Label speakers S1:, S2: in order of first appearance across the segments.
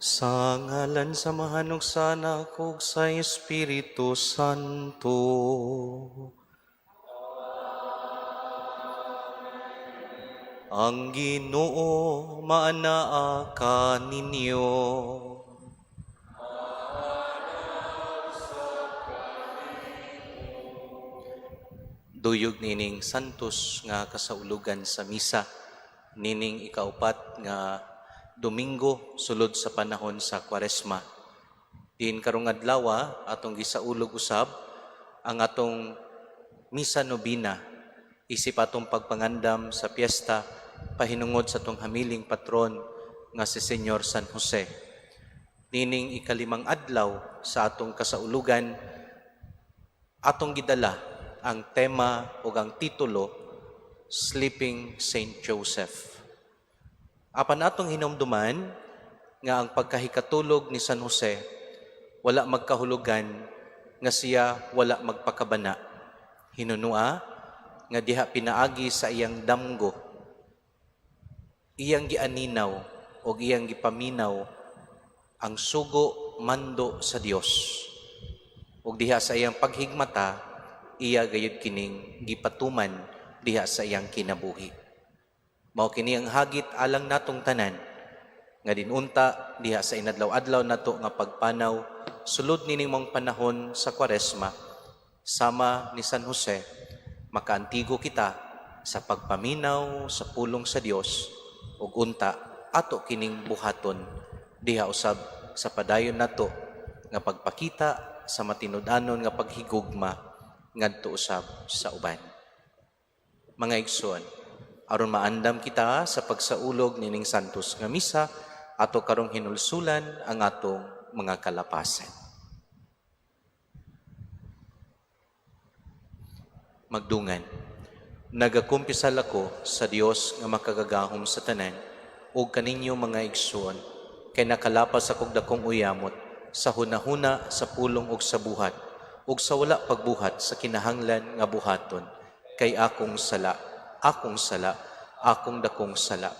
S1: Sa ngalan sa Amahan ug sa Anak ug sa Espiritu Santo. Ang Ginoo maanaa kaninyo. Duyog nining santos nga kasaulugan sa misa nining ikaupat nga Domingo sulod sa panahon sa Kwaresma. Diin karong adlaw atong gisaulog usab ang atong misa nobina isip atong pagpangandam sa piyesta pahinungod sa atong hamiling patron nga si Señor San Jose. Nining ikalimang adlaw sa atong kasaulugan, atong gidala ang tema o ang titulo, Sleeping Saint Joseph. Apan atong hinumduman nga ang pagkahikatulog ni San Jose wala magkahulugan nga siya wala magpakabana. Hinunua nga diha pinaagi sa iyang damgo, iyang gianinaw o iyang gipaminaw ang sugo mando sa Dios. Ug diha sa iyang paghigmata, iya gayud kining gipatuman diha sa iyang kinabuhi. Mao kini ang hagit alang natong tanan nga dinunta diha sa inadlaw-adlaw nato nga pagpanaw sulod nining mong panahon sa Kwaresma, sama ni San Jose, makaantigo kita sa pagpaminaw sa pulong sa Dios ug unta ato kining buhaton diha usab sa padayon nato nga pagpakita sa matinud-anon nga paghigugma ngadto usab sa uban. Mga igsoon, aron maandam kita sa pagsaulog nining santos nga misa, ato karong hinulsulan ang atong mga kalapasan. Magdungan. Nagakumpisal ako sa Dios nga makagagahom sa tanan ug kaninyo mga igsoon, kay nakalapas akog dakong uyamot sa hunahuna, sa pulong ug sa buhat, ug sa wala pagbuhat sa kinahanglan nga buhaton, kay akong sala, akong sala, akong dakong sala.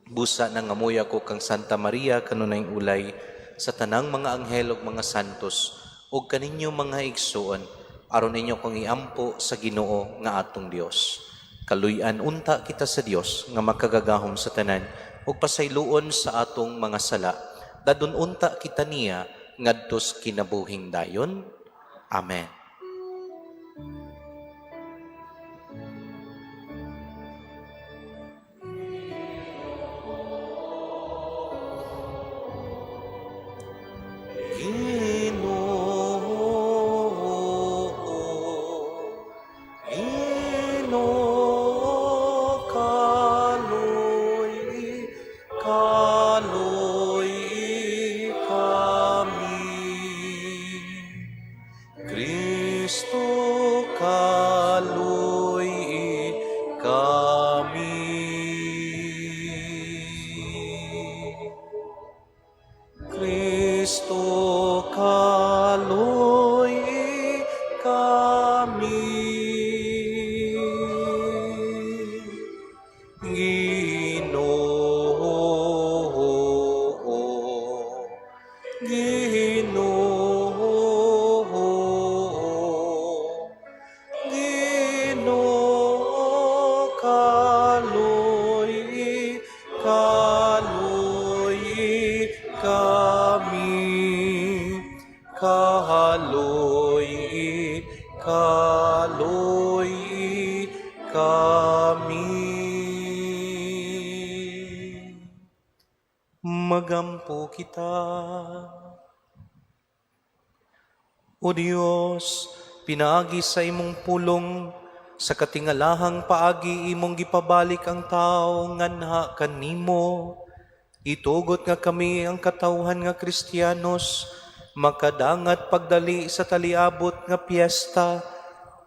S1: Busa nangamuya ko kang Santa Maria kanunay ulay, sa tanang mga anghel ug mga santos, ug kaninyo mga igsoon, aron ninyo kong iampo sa Ginoo nga atong Dios. Kaluy-an unta kita sa Dios nga makagagahom sa tanan, ug pasayloon sa atong mga sala. Dadon unta kita niya ngadtos kinabuhing dayon. Amen. Ginoo, Ginoo, kaluy-i, kaluy-i kami. Kristo, kaluy-i kami. Kristo, kaluy-i kami. Ginoo, Ginoo, Ginoo, kaluy-i, kaluy-i kami. Kaluy-i, kaluy-i kami. Magampo kita. O Dios, pinaagi sa imong pulong, sa katingalahang paagi imong gipabalik ang tao nganha kanimo. Itugot nga kami ang katawhan nga Kristiyanos, makadangat pagdali sa taliabot nga piyesta,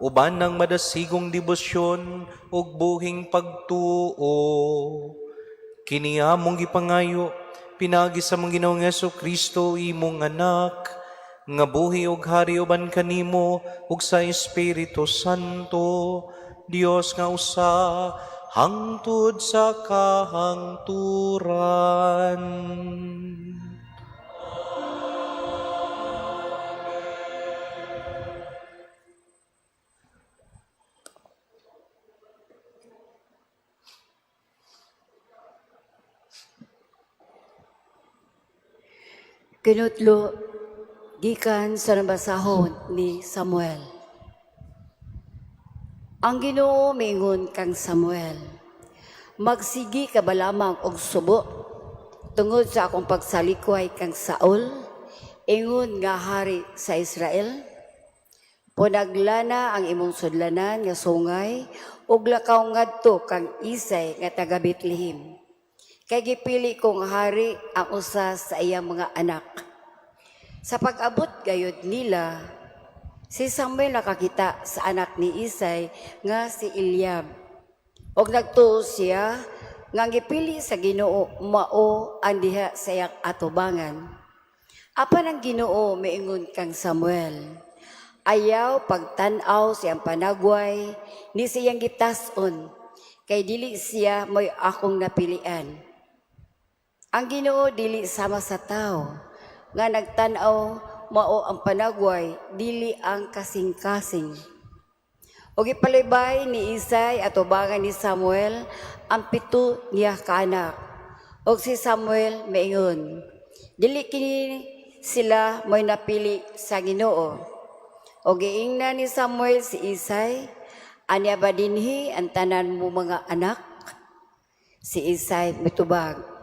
S1: uban ng madasigong debosyon ug buhing pagtuo. Kini among gipangayo, pinaagi sa among Ginoong Kristo, imong anak, nga buhi ug hari uban kanimo ug sa Espiritu Santo, Dios nga usa, hangtod sa kahangturan.
S2: Kinutlo gikan sa nabasahon ni Samuel. Ang Ginoo miingon kang Samuel, "Magsigi ka ba lamang og subo tungod sa akong pagsalikway kang Saul, ingon nga hari sa Israel? Punaglana ang imong sudlanan nga sungay ug lakaw ngadto kang Isay nga taga Bethlehem. Kay gipili kong hari ang usa sa iyang mga anak." Sa pag-abot gayud nila, si Samuel nakakita sa anak ni Isay nga si Eliab. Og nagtuo siya nga ang gipili sa Ginoo mao ang diha sa iyang atubangan. Apan ang Ginoo miingon kang Samuel, "Ayaw pagtan-aw sa iyang panagway ni sa iyang gitas-on, kay dili siya mo'y akong napilian. Ang Ginoo dili sama sa tao nga nagtan-aw mao ang panagway, dili ang kasing-kasing." Og ipalaybay ni Isay atubangan ni Samuel ang pito niya kaanak. Og si Samuel maingon, "Dili kini sila mo'y napili sa Ginoo." Og giingnan ni Samuel si Isay, "Anya ba dinhi ang tanan mo mga anak?" Si Isay mitubag,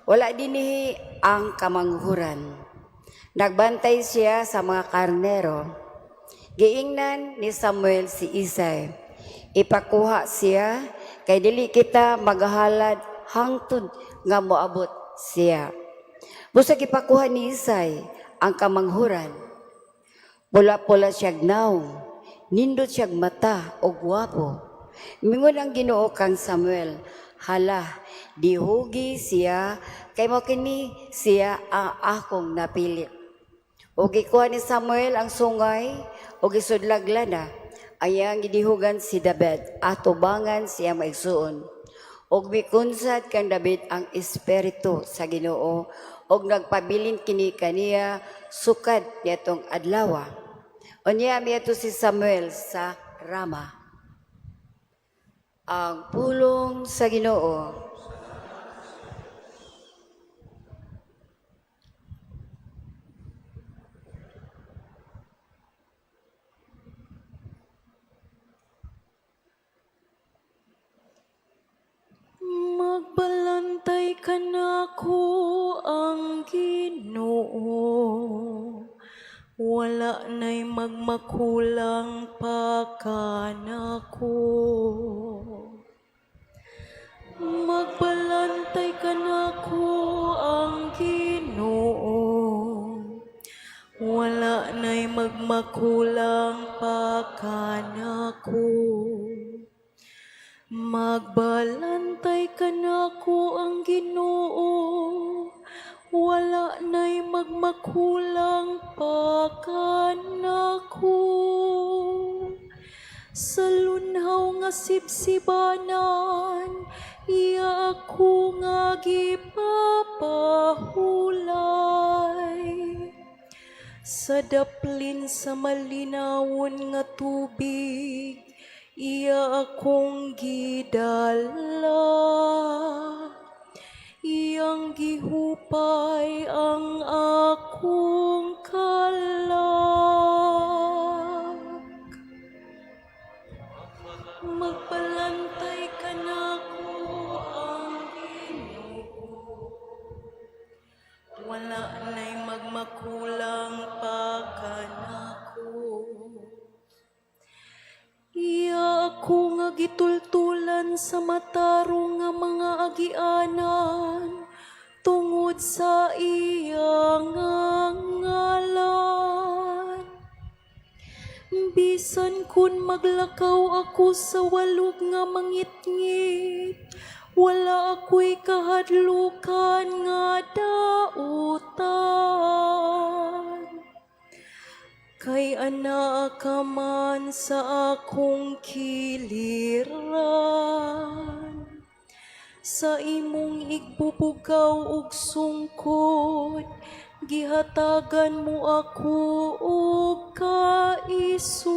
S2: "Wala dinhi ang kamanghuran. Nagbantay siya sa mga karnero." Giingnan ni Samuel si Isay, "Ipakuha siya, kay dili kita maghalad hangtod nga moabot siya." Busag ipakuha ni Isay ang kamanghuran. Pula-pula siyag nawong, nindot siyag mata o gwapo. Mingon ang Ginoo kang Samuel, "Hala, dihugi siya, kay mao kini siya ang akong napili." O gikuha ni Samuel ang sungay, o gisudlag lana, ayang gidihugan si David, atubangan siya maigsuon. Og mikunsad kang David ang espiritu sa Ginoo, og nagpabilin kini kaniya sukad niadtong adlaw. Unya miadto si Samuel sa Rama. Ang pulong sa Ginoo.
S3: Magbalantay kanako ang Ginoo. Wala na'y magmakulang pa kanako. Magbalantay kanako ang Ginoo. Wala na'y magmakulang pa kanako. Magbalantay kanako ang Ginoo. Wala na'y magmakulang pa kanako. Sa lunhaw nga sibsibanan, iya ako nga gipapahulay. Sa daplin sa malinawon nga tubig, iya akong gidala. Iyang gihupay ang akong kalag. Magbalantay kanako ang Ginoo. Wala na'y magmakulang pa kanako. Iya ako nga gitultulan sa matarong nga mga agianan tungod sa iya nga ngalan. Bisan kun maglakaw ako sa walog nga mangitngit, wala ako'y kahadlukan nga dautan. Kay anaa ka man sa akong kiliran. Sa imong igbubugaw ug sungkod, gihatagan mo ako og kaisog.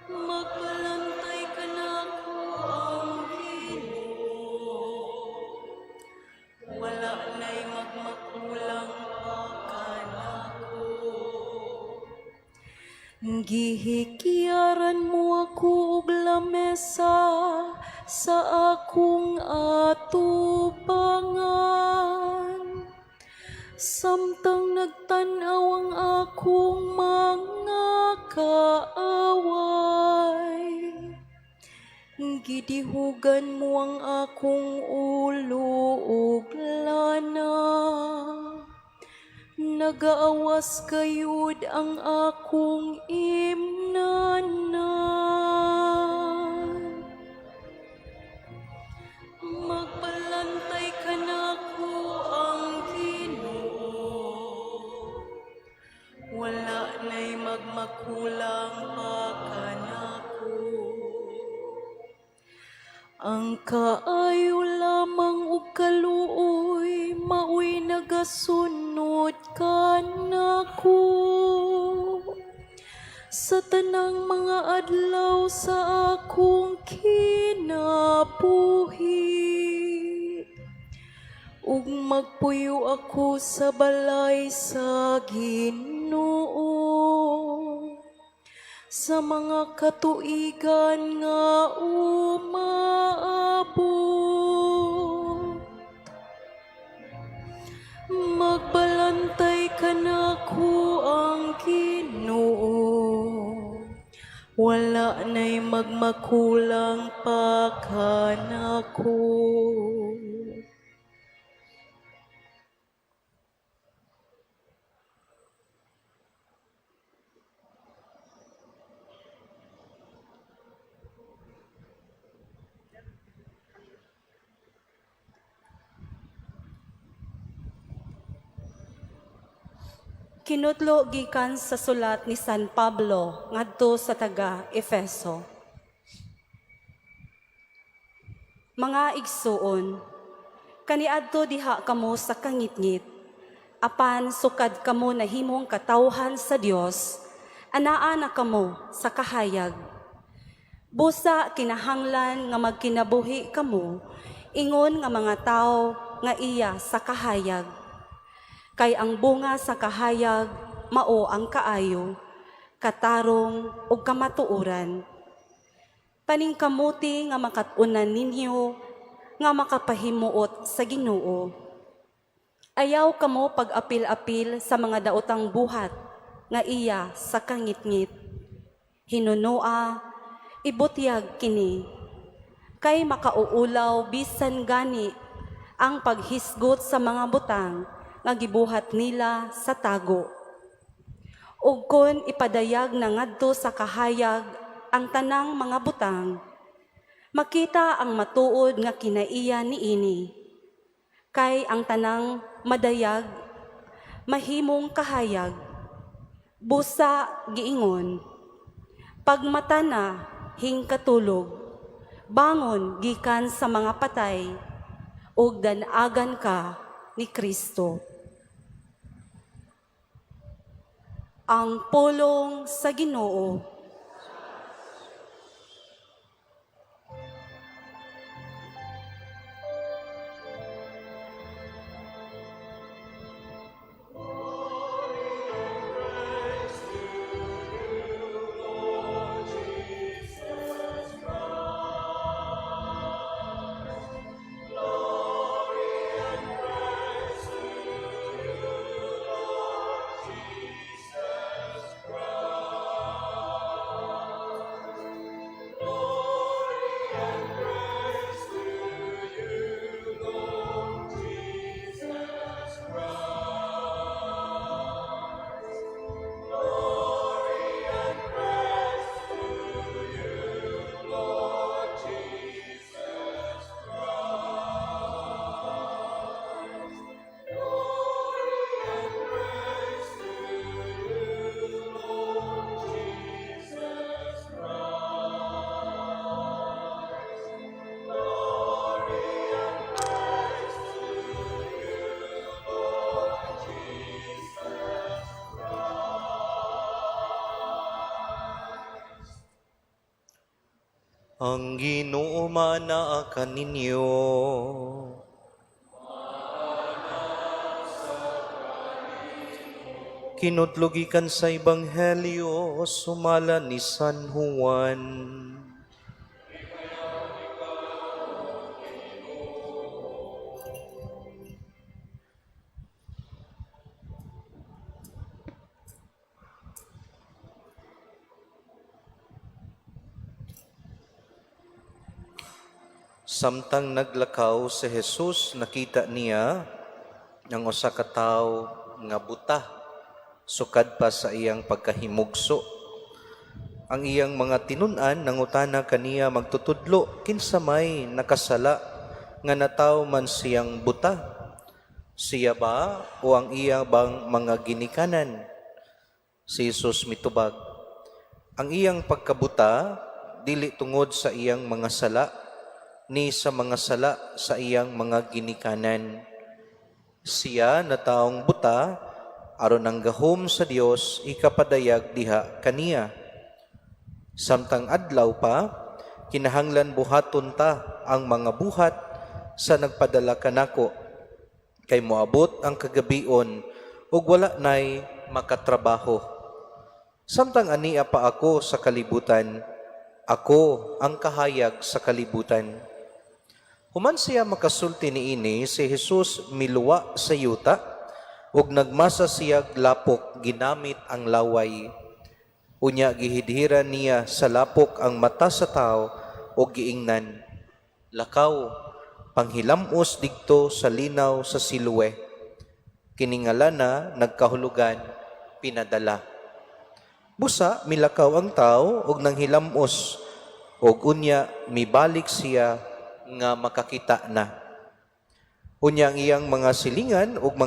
S3: Magbalantay kanako ang Ginoo. Gihikyaran mo ako og lamesa sa akong atubangan. Samtang nagtan-aw ang akong mga kaaway. Gidihugan mo ang akong ulo ug lana. Nagaawas gayud ang akong imnanan. Magbalantay kanako ang Ginoo. Wala na'y magmakulang pa kanako. Ang kaayo lamang ug kaluoy maoy nagasunod kanako sa tanang mga adlaw sa akong kinabuhi. Ug magpuyo ako sa balay sa Ginoo sa mga katuigan nga umaabot. Magbalantay kanako ang Ginoo. Wala na'y magmakulang pa kanako.
S4: Kinutlo gikan sa sulat ni San Pablo ngadto sa taga Efeso. Mga igsuon, kaniadto diha kamo sa kangitngit, apan sukad kamo nahimong katawhan sa Dios, anaa na kamo sa kahayag. Busa kinahanglan nga magkinabuhi kamo, ingon nga mga tawo nga iya sa kahayag. Kay ang bunga sa kahayag mao ang kaayo, katarong ug kamatuoran. Paningkamuti nga makat-unan ninyo nga makapahimuot sa Ginoo. Ayaw kamo pag-apil-apil sa mga daotang buhat nga iya sa kangitngit. Hinunoa, ibutyag kini. Kay makauulaw bisan gani ang paghisgot sa mga butang nga gibuhat nila sa tago. Ug kon ipadayag na ngadto sa kahayag ang tanang mga butang, makita ang matuod nga kinaiya niini. Kay ang tanang madayag, mahimong kahayag. Busa giingon, pagmata na hingkatulog, bangon gikan sa mga patay, ug dan-agan ka ni Kristo. Ang pulong sa Ginoo.
S1: Ang Ginoo manaa kaninyo. Kinudlo gikan sa Ebanghelyo sumala ni San Juan. Samtang naglakaw si Jesus, nakita niya ang usa ka tawo nga buta sukad pa sa iyang pagkahimugso. Ang iyang mga tinun-an nangutana kaniya, "Magtutudlo, kinsa may nakasala nga natawo man siyang buta? Siya ba o ang iya bang mga ginikanan?" Si Jesus mitubag, "Ang iyang pagkabuta dili tungod sa iyang mga sala ni sa mga sala sa iyang mga ginikanan. Siya natawong buta aron ang gahom sa Dios ikapadayag diha kaniya. Samtang adlaw pa, kinahanglan buhaton ta ang mga buhat sa nagpadala kanako, kay moabot ang kagabion ug wala nay makatrabaho. Samtang ania pa ako sa kalibutan, ako ang kahayag sa kalibutan." Human siya makasulti niini, si Jesus miluwa sa yuta ug nagmasa siyag lapok ginamit ang laway. Unya gihidhiran niya sa lapok ang mata sa tao ug giingnan, "Lakaw, panghilam-os didto sa linaw sa Siloe." Kini nga lana nagkahulugan "pinadala." Busa milakaw ang tao ug nanghilam-os, ug unya mibalik siya nga makakita na. Unya ang iyang mga silingan ug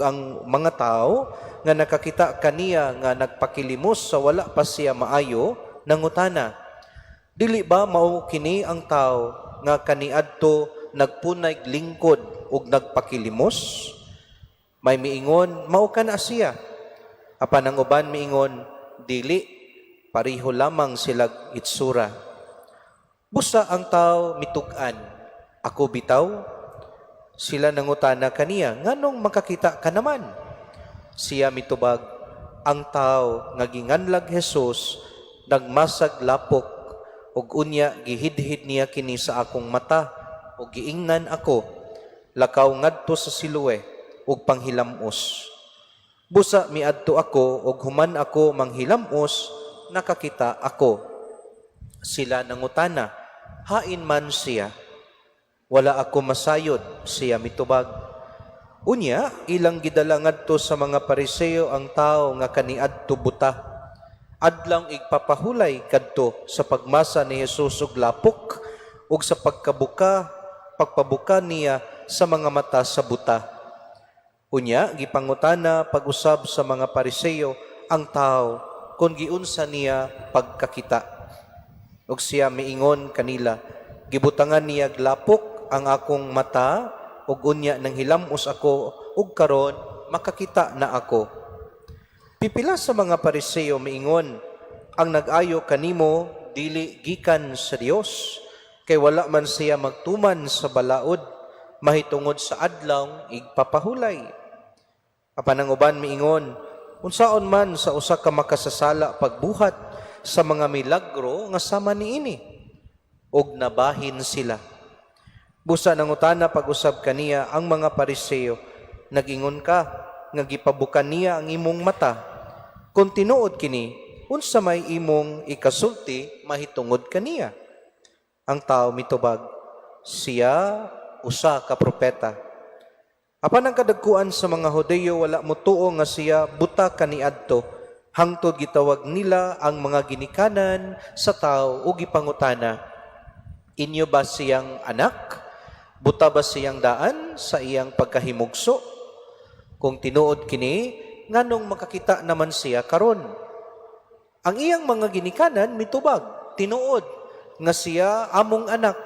S1: ang mga tao nga nakakita kaniya nga nagpakilimos sa wala pa siya maayo nangutana, "Dili ba mao kini ang tao nga kaniadto nagpunay lingkod ug nagpakilimos?" May miingon, "Mao kana siya." Apan ang uban miingon, "Dili, pareho lamang silag itsura." Busa ang tao mitug-an, "Ako bitaw." Sila nangutana kaniya, "Nganong makakita ka naman?" Siya mitubag, "Ang tao nga ginganlag Jesus nagmasag lapok ug unya gihidhid niya kini sa akong mata ug giingnan ako, 'Lakaw ngadto sa Siloe ug panghilam-os.' Busa miadto ako ug human ako manghilam-os, nakakita ako." Sila nangutana, "Hain man siya?" "Wala ako masayod," siya mitubag. Unya, ilang gidala ngadto sa mga Pariseo ang tao nga kaniadto buta. Adlawng igpapahulay kadto sa pagmasa ni Jesus og lapok ug sa pagpabuka niya sa mga mata sa buta. Unya, gipangutana pag-usab sa mga Pariseo ang tao kung giunsa niya pagkakita. Ug siya miingon kanila, "Gibutangan niya lapok ang akong mata ug unya nanghilam-os ako ug karon makakita na ako." Pipila sa mga Pariseo miingon, "Ang nag-ayo kanimo dili gikan sa Dios, kay wala man siya magtuman sa balaod mahitungod sa adlawng igpapahulay." Apan ang uban miingon, "Unsaon man sa usa ka makasasala pagbuhat sa mga milagro nga sama niini?" Ug nabahin sila. Busa nangutana pag-usab kaniya ang mga Pariseo, "Nag-ingon ka nga gipabuka niya ang imong mata. Kung tinuod kini, unsa may imong ikasulti mahitungod kaniya?" Ang tao mitubag, "Siya usa ka propeta." Apan ang kadagkuan sa mga Hudeyo wala motuo nga siya buta kaniadto, hangtod gitawag nila ang mga ginikanan sa tao ug gipangutana, "Inyo ba siyang anak? Buta ba siyang daan sa iyang pagkahimugso? Kung tinuod kini, nganong makakita naman siya karon?" Ang iyang mga ginikanan mitubag, "Tinuod nga siya among anak,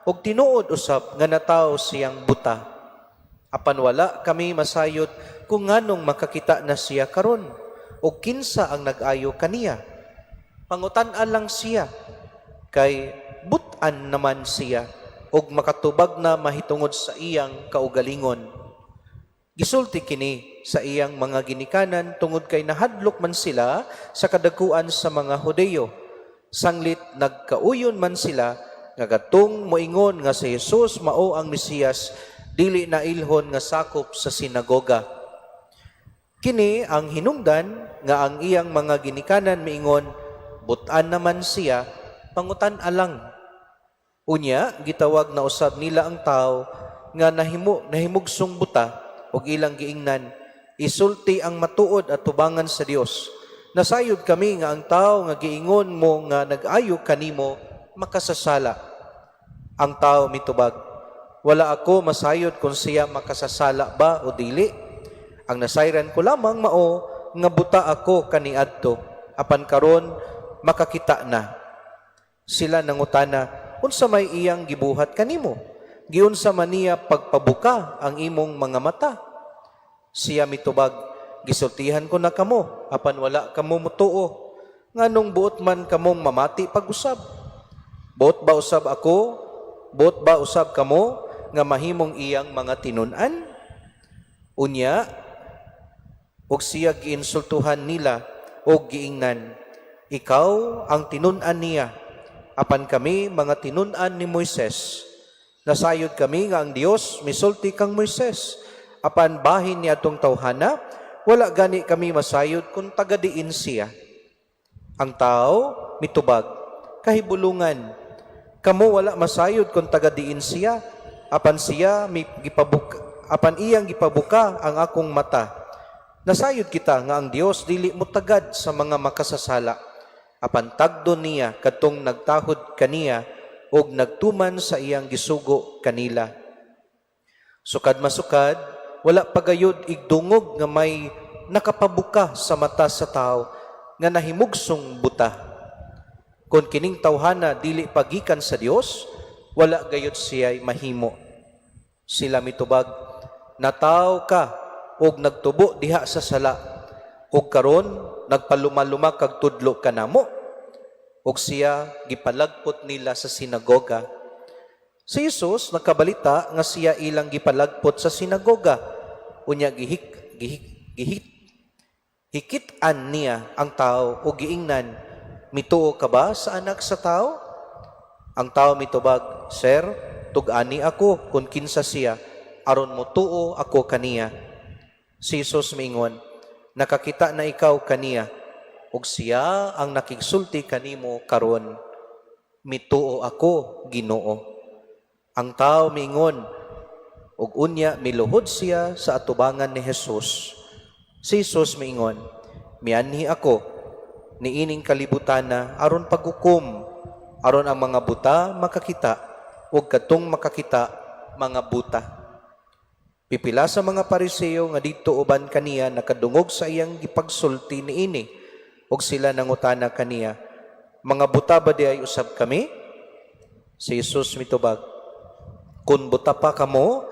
S1: ug tinuod usab nga natawo siyang buta. Apan wala kami masayod kung nganong makakita na siya karon, ug kinsa ang nag-ayo kaniya. Pangutan-a lang siya, kay but-an naman siya, ug makatubag na mahitungod sa iyang kaugalingon." Gisulti kini sa iyang mga ginikanan tungod kay nahadlok man sila sa kadakuan sa mga Hudeyo. Sanglit nagkauyon man sila nga katong moingon nga si Jesus mao ang Mesiyas dili na ilhon nga sakop sa sinagoga. Kini ang hinungdan nga ang iyang mga ginikanan miingon, "But-an naman siya, pangutan-a lang." Unya gitawag na usab nila ang tawo nga nahimugsong buta ug ilang giingnan, "Isulti ang matuod atubangan sa Dios. Nasayod kami nga ang tawo nga giingon mo nga nag-ayo kanimo makasasala." Ang tawo mitubag, "Wala ako masayod kung siya makasasala ba o dili. Ang nasayran ko lamang mao nga buta ako kaniadto, apan karon makakita na." Sila nangutana, "Unsa may iyang gibuhat kanimo? Giunsa man niya pagpabuka ang imong mga mata?" Siya mitubag, "Gisultihan ko na kamo, apan wala kamo mutuo. Nganong buot man kamong mamati pag-usab? Buot ba usab ako? Buot ba usab kamo nga mahimong iyang mga tinun-an?" Unya, og siya giinsultuhan nila og giingnan, "Ikaw ang tinun-an niya, apan kami mga tinun-an ni Moises. Nasayod kami nga ang Dios misulti kang Moises, apan bahin ni atong tawhana, wala gani kami masayod kung taga-diin siya." Ang tao mitubag, "Kahibulungan, kamo wala masayod kung taga-diin siya, apan siya mi gipabuka, apan iyang gipabuka ang akong mata. Nasayod kita nga ang Dios dili motagad sa mga makasasala, apan tagdon niya kadtong nagtahod kaniya ug nagtuman sa iyang gisugo kanila." Sukad masukad, wala pa gayud igdungog nga may nakapabuka sa mata sa tao nga nahimugsong buta. Kung kining tawhana dili pagikan sa Dios, wala gayud siya'y mahimo. Sila mitubag, "Nataw ka og nagtubo diha sa sala, ug karon nagpalumaluma kag tudlo kanamo?" Ug siya gipalagpot nila sa sinagoga. Si Jesus nakabalita nga siya ilang gipalagpot sa sinagoga. Unya gihik gihik gihik hikit-an niya ang tao ug giingnan, "Mituo ka ba sa Anak sa Tao?" Ang tao mitubag, "Sir, tug-ani ako kung kinsa siya, aron motuo ako kaniya." Si Jesus miingon, "Nakakita na ikaw kaniya, ug siya ang nakigsulti kanimo karon." "Mituo ako, Ginoo," ang tao miingon, ug unya miluhod siya sa atubangan ni Jesus. Si Jesus miingon, "Mianhi ako niining kalibutana aron paghukom, aron ang mga buta makakita ug kadtong makakita mga buta." Pipila sa mga Pariseo nga didto uban kaniya nakadungog sa iyang gipagsulti niini, ug sila nangutana kaniya, "Mga buta ba diay usab kami?" Si Jesus mitubag, "Kung buta pa kamo,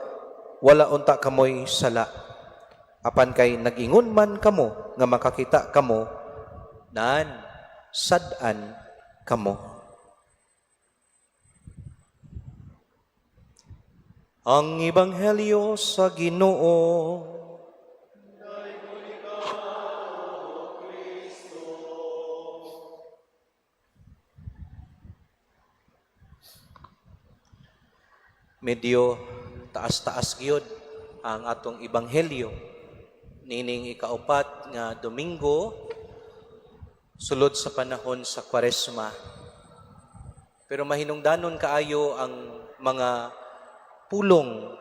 S1: wala unta kamoy sala. Apan kay nag-ingon man kamo nga makakita kamo, nan sad-an kamo." Ang Ebanghelyo sa Ginoo. Medyo taas-taas gyud ang atong ebanghelyo niining ikaupat nga Domingo sulod sa panahon sa Kwaresma. Pero mahinungdanon kaayo ang mga pulong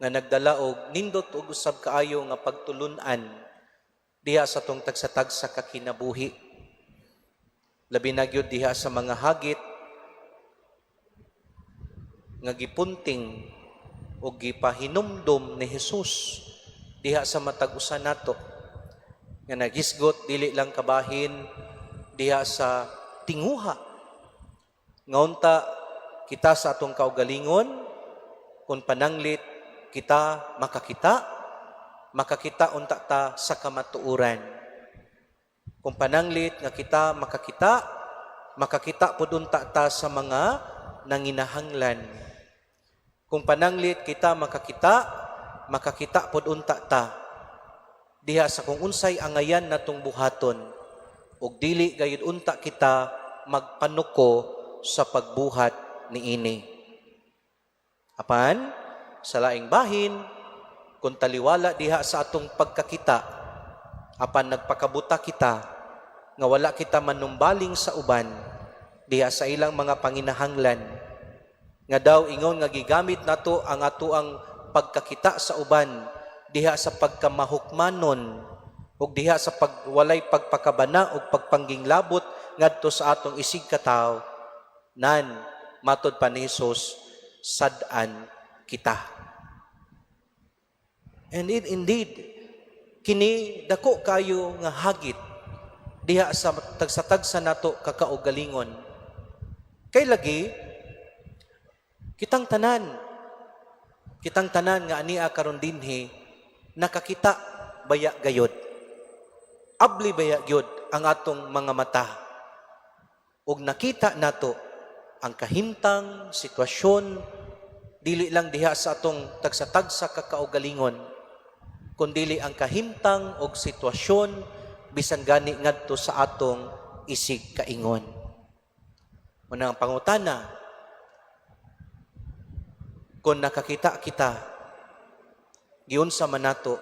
S1: nga nagdala og nindot og usab kaayo nga pagtulun-an diha sa atong tagsa-tagsa ka kinabuhi. Labi na gyud diha sa mga hagit nga gipunting o gipahinumdom ni Jesus diha sa matag usa nato nga nagisgot dili lang kabahin diha sa tinguha nga unta kita sa atong kaugalingon, kung pananglit kita makakita, makakita unta ta sa kamatuoran. Kung pananglit nga kita makakita, makakita pud unta ta sa mga nanginahanglan. Kung pananglit kita makakita, makakita pod unta ta diha sa kung unsay angayan natong buhaton ug dili gayud unta kita magpanuko sa pagbuhat niini. Apan sa laing bahin, kung taliwala diha sa atong pagkakita, apan nagpakabuta kita nga wala kita manumbaling sa uban diha sa ilang mga panginahanglan, nga daw ingon nga gigamit nato ang atoang pagkakita sa uban diha sa pagkamahukmanon ug diha sa pagwalay pagpakabana ug pagpangginglabot ngadto sa atong isig katawo, nan matod pa ni Jesus, sad-an kita. And indeed, kini dako kayo nga hagit diha sa tagsa-tagsa nato kakaugalingon. Kay lagi kitang tanan nga ania karon dinhi nakakita baya gayod. Abli baya gyud ang atong mga mata. Ug nakita nato ang kahimtang sitwasyon, dili lang diha sa atong tagsa-tagsa kakaugalingon, kundili ang kahimtang og sitwasyon bisan gani ngadto sa atong isig kaingon. Muna ang pangutana, kung nakakita kita, giunsa man nato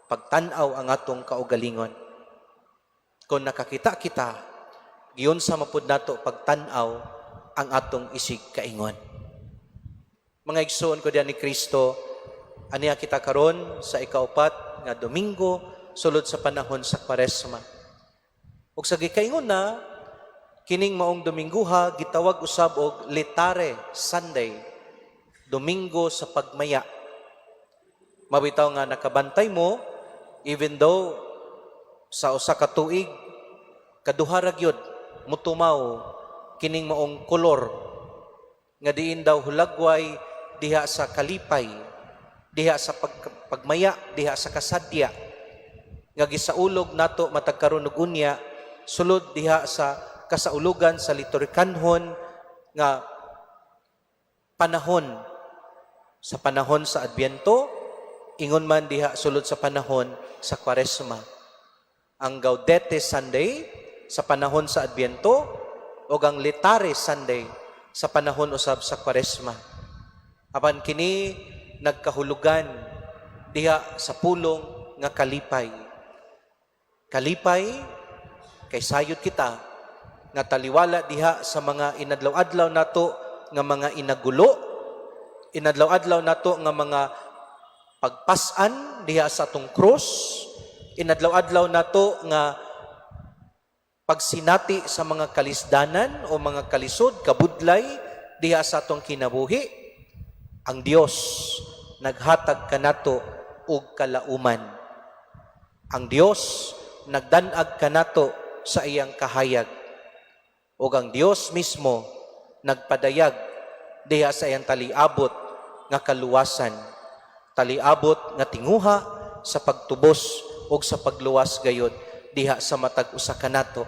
S1: pagtan-aw ang atong kaugalingon? Kung nakakita kita, giunsa man pud nato pagtan-aw ang atong isig kaingon? Mga igsoon ko diyan ni Kristo, aniya kita karon sa ikaupat nga Domingo sulod sa panahon sa Kwaresma. Ug sa gikaingon na, kining maong Domingguha gitawag usab og Laetare Sunday, Domingo sa pagmaya. Mabitaw nga nakabantay mo, even though sa usa ka tuig kaduha ra gyud mutumaw kining maong kolor nga diin daw hulagway diha sa kalipay, diha sa pagmaya, diha sa kasadya nga gisaulog nato matag karon ug unya sulod diha sa kasaulugan sa liturhikanhon nga panahon, sa panahon sa Adbyento, ingon man diha sulod sa panahon sa Kwaresma. Ang Gaudete Sunday sa panahon sa Adbyento o ang Laetare Sunday sa panahon usab sa Kwaresma. Apan kini nagkahulugan diha sa pulong nga kalipay. Kalipay kay sayod kita nga taliwala diha sa mga inadlaw-adlaw nato nga mga inagulo, inadlaw-adlaw nato nga mga pagpas-an diha sa atong krus, inadlaw-adlaw nato nga pagsinati sa mga kalisdanan o mga kalisod, kabudlay diha sa atong kinabuhi, ang Dios naghatag kanato og kalauman. Ang Dios nagdanag kanato sa iyang kahayag. Ug ang Dios mismo nagpadayag diha sa iyang taliabot nga kaluwasan, taliabot nga tinguha sa pagtubos ug sa pagluwas gayod diha sa matag usa kanato.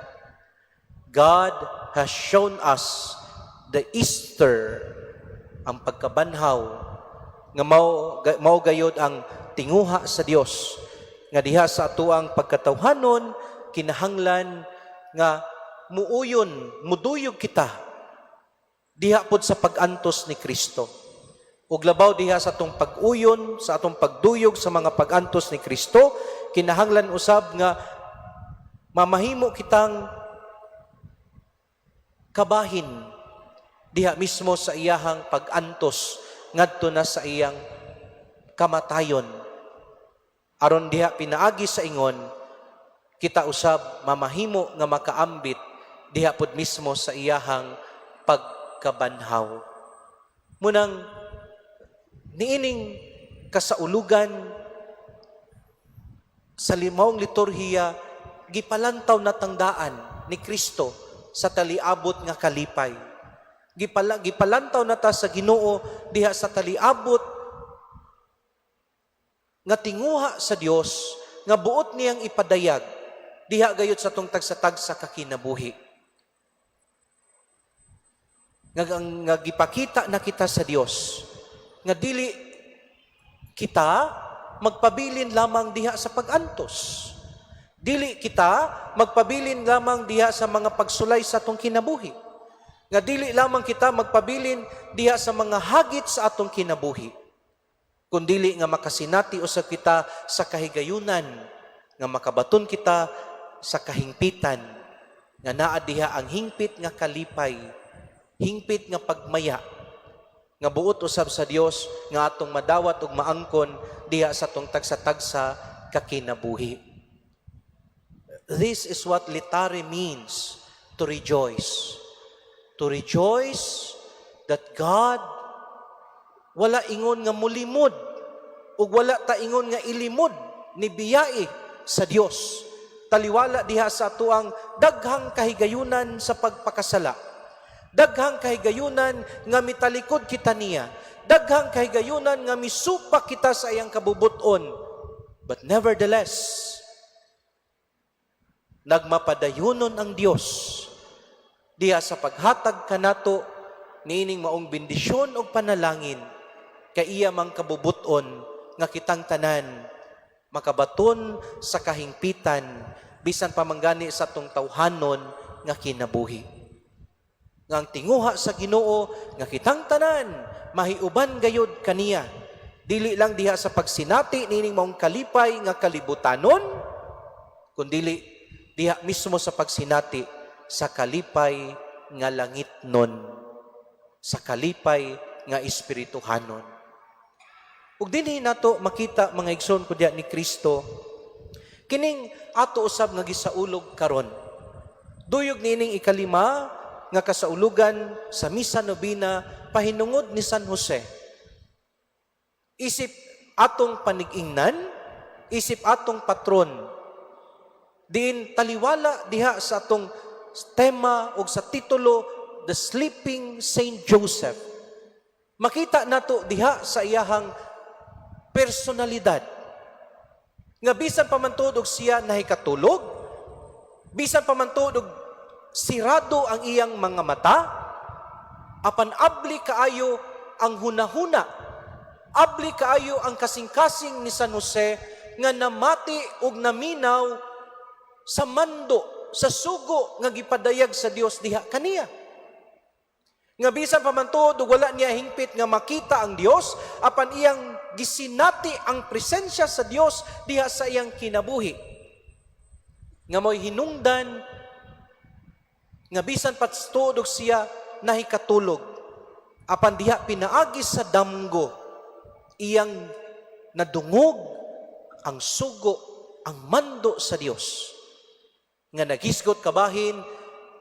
S1: God has shown us the Easter, ang pagkabanhaw nga mao gayod ang tinguha sa Dios nga diha sa atuang pagkatawhanon kinahanglan nga muuyon, muduyog kita diha pod sa pag-antos ni Kristo. Ug labaw diha sa atong pag-uyon, sa atong pagduyog sa mga pag-antos ni Kristo, kinahanglan usab nga mamahimo kitang kabahin diha mismo sa iyahang pag-antos ngadto na sa iyang kamatayon, aron diha pinaagi sa ingon kita usab mamahimo nga makaambit diha pud mismo sa iyahang pagkabanhaw. Munang niining kasaulugan sa limawng liturhiya, gipalantaw na tangdaan ni Kristo sa taliabot nga kalipay. Gipalantaw na ta sa Ginoo diha sa taliabot nga tinguha sa Dios nga buot niyang ipadayag diha gayud sa atong tagsa-tagsa kakinabuhi. Nga, nga gipakita na kita sa Dios nga dili Kita magpabilin lamang diha sa pag-antos. Dili kita magpabilin lamang diha sa mga pagsulay sa atong kinabuhi. Nga dili lamang kita magpabilin diha sa mga hagit sa atong kinabuhi. Kundili nga makasinati usab kita sa kahigayunan, nga makabaton kita sa kahingpitan, nga naa diha ang hingpit nga kalipay, hingpit nga pagmaya, nga buot usab sa Dios nga atong madawat ug maangkon diha sa atong tagsa-tagsa kakinabuhi. This is what laetare means, to rejoice. To rejoice that God wala ingon nga mulimod ug wala ta ingon nga ilimod ni biyai sa Dios. Taliwala diha sa atuang daghang kahigayunan sa pagpakasala. Daghang kahigayunan nga mitalikod kita niya. Daghang kahigayunan nga misupak kita sa iyang kabubuton. But nevertheless, nagmapadayunon ang Dios diha sa paghatag kanato niining maong bendisyon ug panalangin, kay iya mang kabubuton nga kitang tanan makabaton sa kahingpitan bisan pa man gani sa atong tawhanon nga kinabuhi. Nga ang tinguha sa Ginoo nga kitang tanan mahiuban gayod kaniya, dili lang diha sa pagsinati niining maong kalipay nga kalibutanon, kundili diha mismo sa pagsinati sa kalipay nga langitnon, sa kalipay nga espirituhanon. Ug dinhi nato makita, mga igsoon ko diha ni Kristo, kining ato usab nga gisaulog karon. Duyog niining ikalima nga kasaulugan sa Misa Nobina pahinungod ni San Jose. Isip atong panig-ingnan, isip atong patron, diin taliwala diha sa atong tema o sa titulo, The Sleeping Saint Joseph. Makita nato diha sa iyahang personalidad nga bisan pa man tuod og siya nahikatulog, bisan pa man tuod og sirado ang iyang mga mata, apan abli kaayo ang hunahuna, abli kaayo ang kasing-kasing ni San Jose nga namati og naminaw sa mando, sa sugo nga gipadayag sa Dios diha kaniya. Nga bisan pa man tuod ug wala niya hingpit nga makita ang Dios, apan iyang gisinati ang presensya sa Dios diha sa iyang kinabuhi. Nga mo'y hinungdan nga bisan pa tuod og siya nahikatulog, apan diha pinaagi sa damgo iyang nadungog ang sugo, ang mando sa Dios. Nga naghisgot kabahin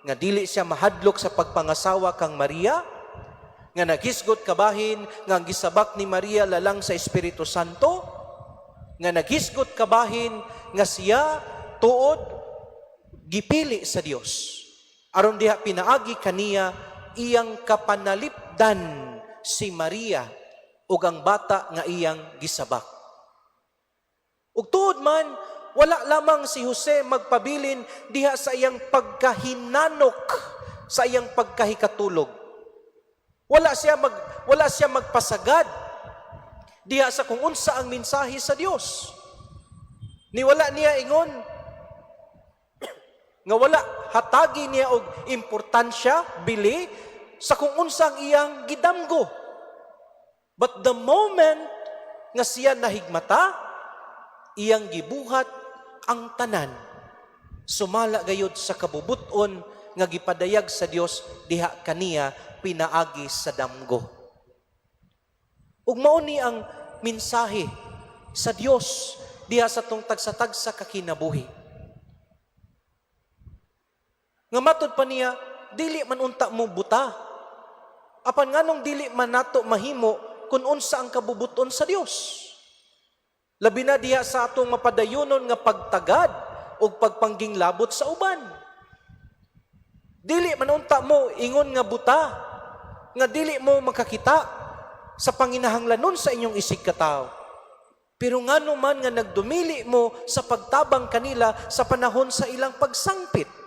S1: nga dili siya mahadlok sa pagpangasawa kang Maria, nga naghisgot kabahin nga ang gisabak ni Maria lalang sa Espiritu Santo, nga naghisgot kabahin nga siya tuod gipili sa Dios aron diha pinaagi kaniya iyang kapanalipdan si Maria ug ang bata nga iyang gisabak. Ug tuod man, wala lamang si Jose magpabilin diha sa iyang pagkahinanok, sa iyang pagkahikatulog. Wala siya magpasagad diha sa kung unsa ang mensahe sa Dios. Ni wala niya ingon nga wala hatagi niya og importansya bili sa kung unsa ang iyang gidamgo. But the moment nga siya nahigmata, iyang gibuhat ang tanan sumala gayud sa kabubuton nga gipadayag sa Dios diha kaniya pinaagi sa damgo. Ug mao ni ang mensahe sa Dios diha sa atong tagsa-tagsa kakinabuhi. Nga matud pa niya, dili man unta mo buta. Apan nganong dili man nato mahimo kung unsa ang kabubuton sa Dios? Labi na diha sa atong mapadayonon nga pagtagad o pagpangginglabot sa uban. Dili man unta mo ingon nga buta, nga dili mo makakita sa panginahanglanon sa inyong isig katawo. Pero ngano man nga nagdumili mo sa pagtabang kanila sa panahon sa ilang pagsangpit?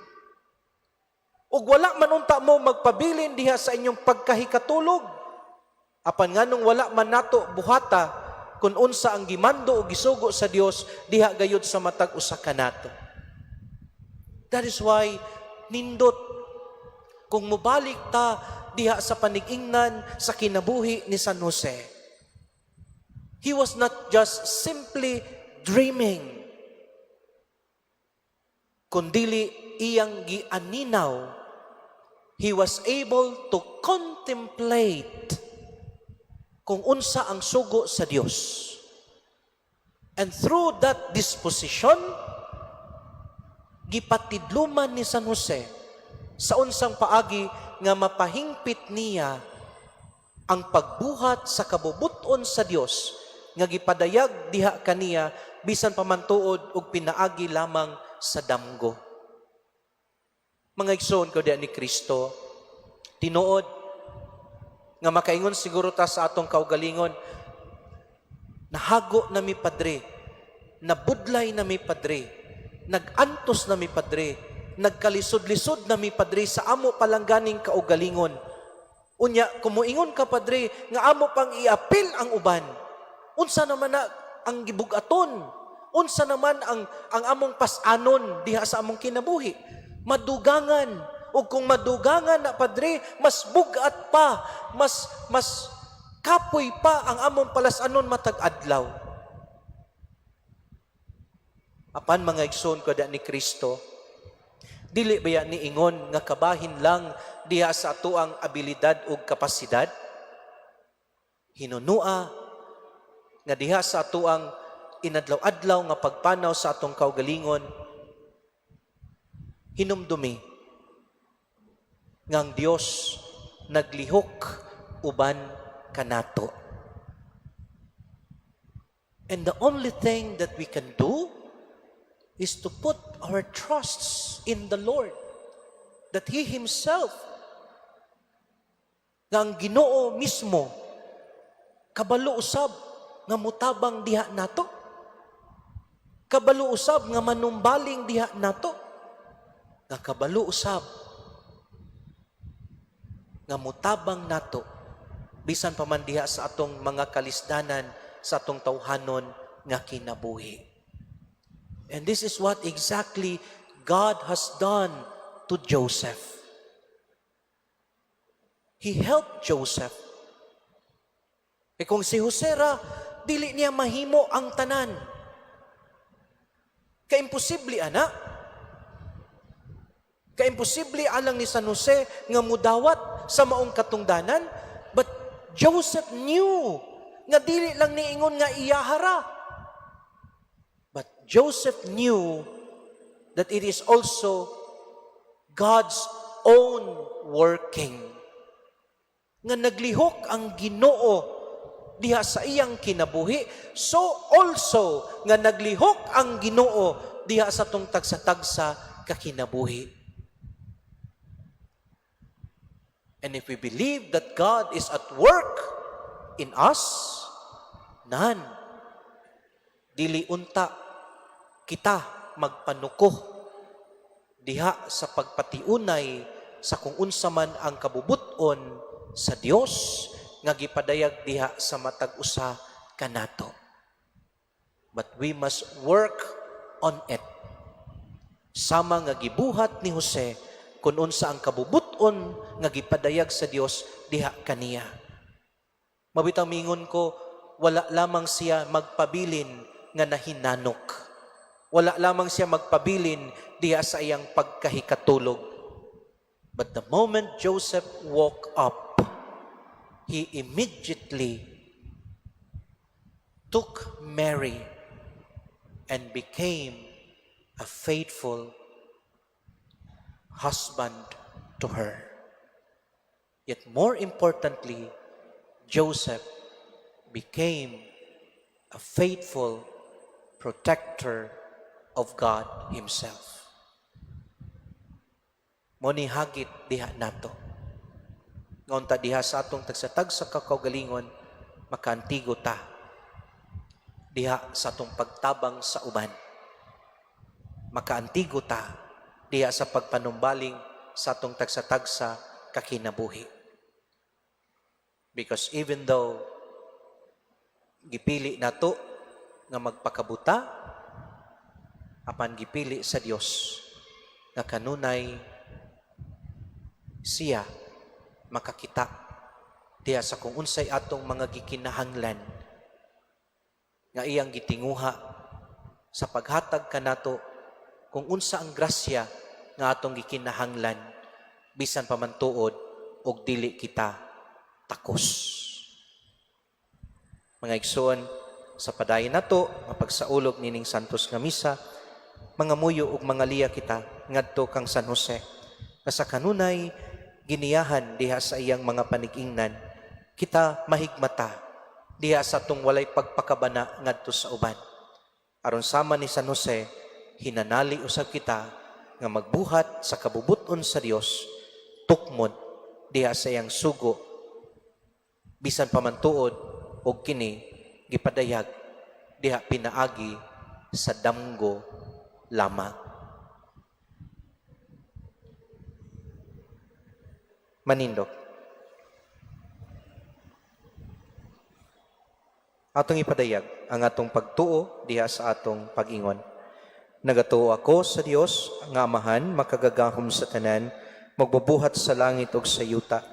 S1: Ug wala man unta mo magpabilin diha sa inyong pagkahikatulog. Apan nganong wala man nato buhata kung unsa ang gimando o gisugo sa Dios diha gayud sa matag usa kanato. That is why nindot kung mobalik ta diha sa panigingnan sa kinabuhi ni San Jose. He was not just simply dreaming, kundili iyang gianinaw. He was able to contemplate kung unsa ang sugo sa Dios. And through that disposition, gipatidluman ni San Jose sa unsang paagi nga mapahingpit niya ang pagbuhat sa kabubuton sa Dios nga gipadayag diha kaniya bisan pa man tuod og pinaagi lamang sa damgo. Mga igsoon ko diha ni Kristo, tinuod nga makaingon siguro ta sa atong kaugalingon, "Nahago na mi, Padre, nabudlay na mi, Padre, nag-antos na mi, Padre, nagkalisod-lisod na mi, Padre, sa amo palangganing kaugalingon. Unya, kumuingon ka, Padre, nga amo pang iapil ang uban. Unsa naman na ang gibugaton? Unsa naman ang among pas-anon diha sa among kinabuhi? Madugangan. Ug kung madugangan na, Padre, mas bugat pa, mas kapoy pa ang among palas-anon matag adlaw." Apan, mga igsoon ko ni Kristo, dili baya niingon nga kabahin lang diha sa atoang abilidad ug kapasidad? Hinunua nga diha sa atoang inadlaw-adlaw nga pagpanaw sa atong kaugalingon, hinumdumi nga ang Dios naglihok uban kanato. And the only thing that we can do is to put our trusts in the Lord, that He Himself, nga ang Ginoo mismo, kabalo usab nga mutabang diha nato. Kabalo usab nga manumbaling diha nato. Nga kabalo usab nga mutabang nato bisan pa man diha sa atong mga kalisdanan sa atong tawhanon nga kinabuhi. And this is what exactly God has done to Joseph. He helped Joseph. E kung si Jose ra, dili niya mahimo ang tanan. Kaimposible ana. Kaimposible alang ni San Jose nga mudawat sa maong katungdanan. But Joseph knew nga dili lang niingon nga iyahara. But Joseph knew that it is also God's own working. Nga naglihok ang Ginoo diha sa iyang kinabuhi, so also nga naglihok ang Ginoo diha sa atong tagsa-tagsa kakinabuhi. And if we believe that God is at work in us, nan, dili unta kita magpanuko diha sa pagpatiunay sa kung unsa man ang kabubuton sa Dios nga gipadayag diha sa matag usa kanato. But we must work on it. Sama nga gibuhat ni Jose kung unsa ang kabubuton nga gipadayag sa Dios diha kaniya. Mabitang mingon ko, wala lamang siya magpabilin nga nahinanok. Wala lamang siya magpabilin diha sa iyang pagkahikatulog. But the moment Joseph woke up, he immediately took Mary and became a faithful husband to her. Yet more importantly, Joseph became a faithful protector of God Himself. Mao ni hagit diha nato. Nga unta diha sa atong tagsa-tagsa kakaugalingon, makaantigo ta diha sa atong pagtabang sa uban. Makaantigo ta diha sa pagpanumbaling sa atong tagsa-tagsa kakinabuhi. Because even though Gipili nato nga magpakabuta, apan gipili sa Dios nga kanunay siya makakita diha sa kung unsay atong mga gikinahanglan nga iyang gitinguha sa paghatag kanato kung unsa ang grasya nga atong gikinahanglan, bisan pa man tuod og dili kita takos. Mga igsoon, sa padayon nato nga pagsaulog nining Santos nga Misa, mangamuyo ug mangaliya kita ngadto kang San Jose nga sa kanunay giniyahan diha sa iyang mga panigingnan kita mahigmata diha sa atong walay pagpakabana ngadto sa uban. Aron sama ni San Jose, hinanali usab kita nga magbuhat sa kabubuton sa Dios, tukmod diha sa iyang sugo, bisan pa man tuod og kini gipadayag diha pinaagi sa damgo lamang. Manindog. Atong ipadayag ang atong pagtuo diha sa atong pag-ingon. Nagatuo ako sa Dios nga Amahan, makagagahom sa tanan, magbubuhat sa langit ug sa yuta,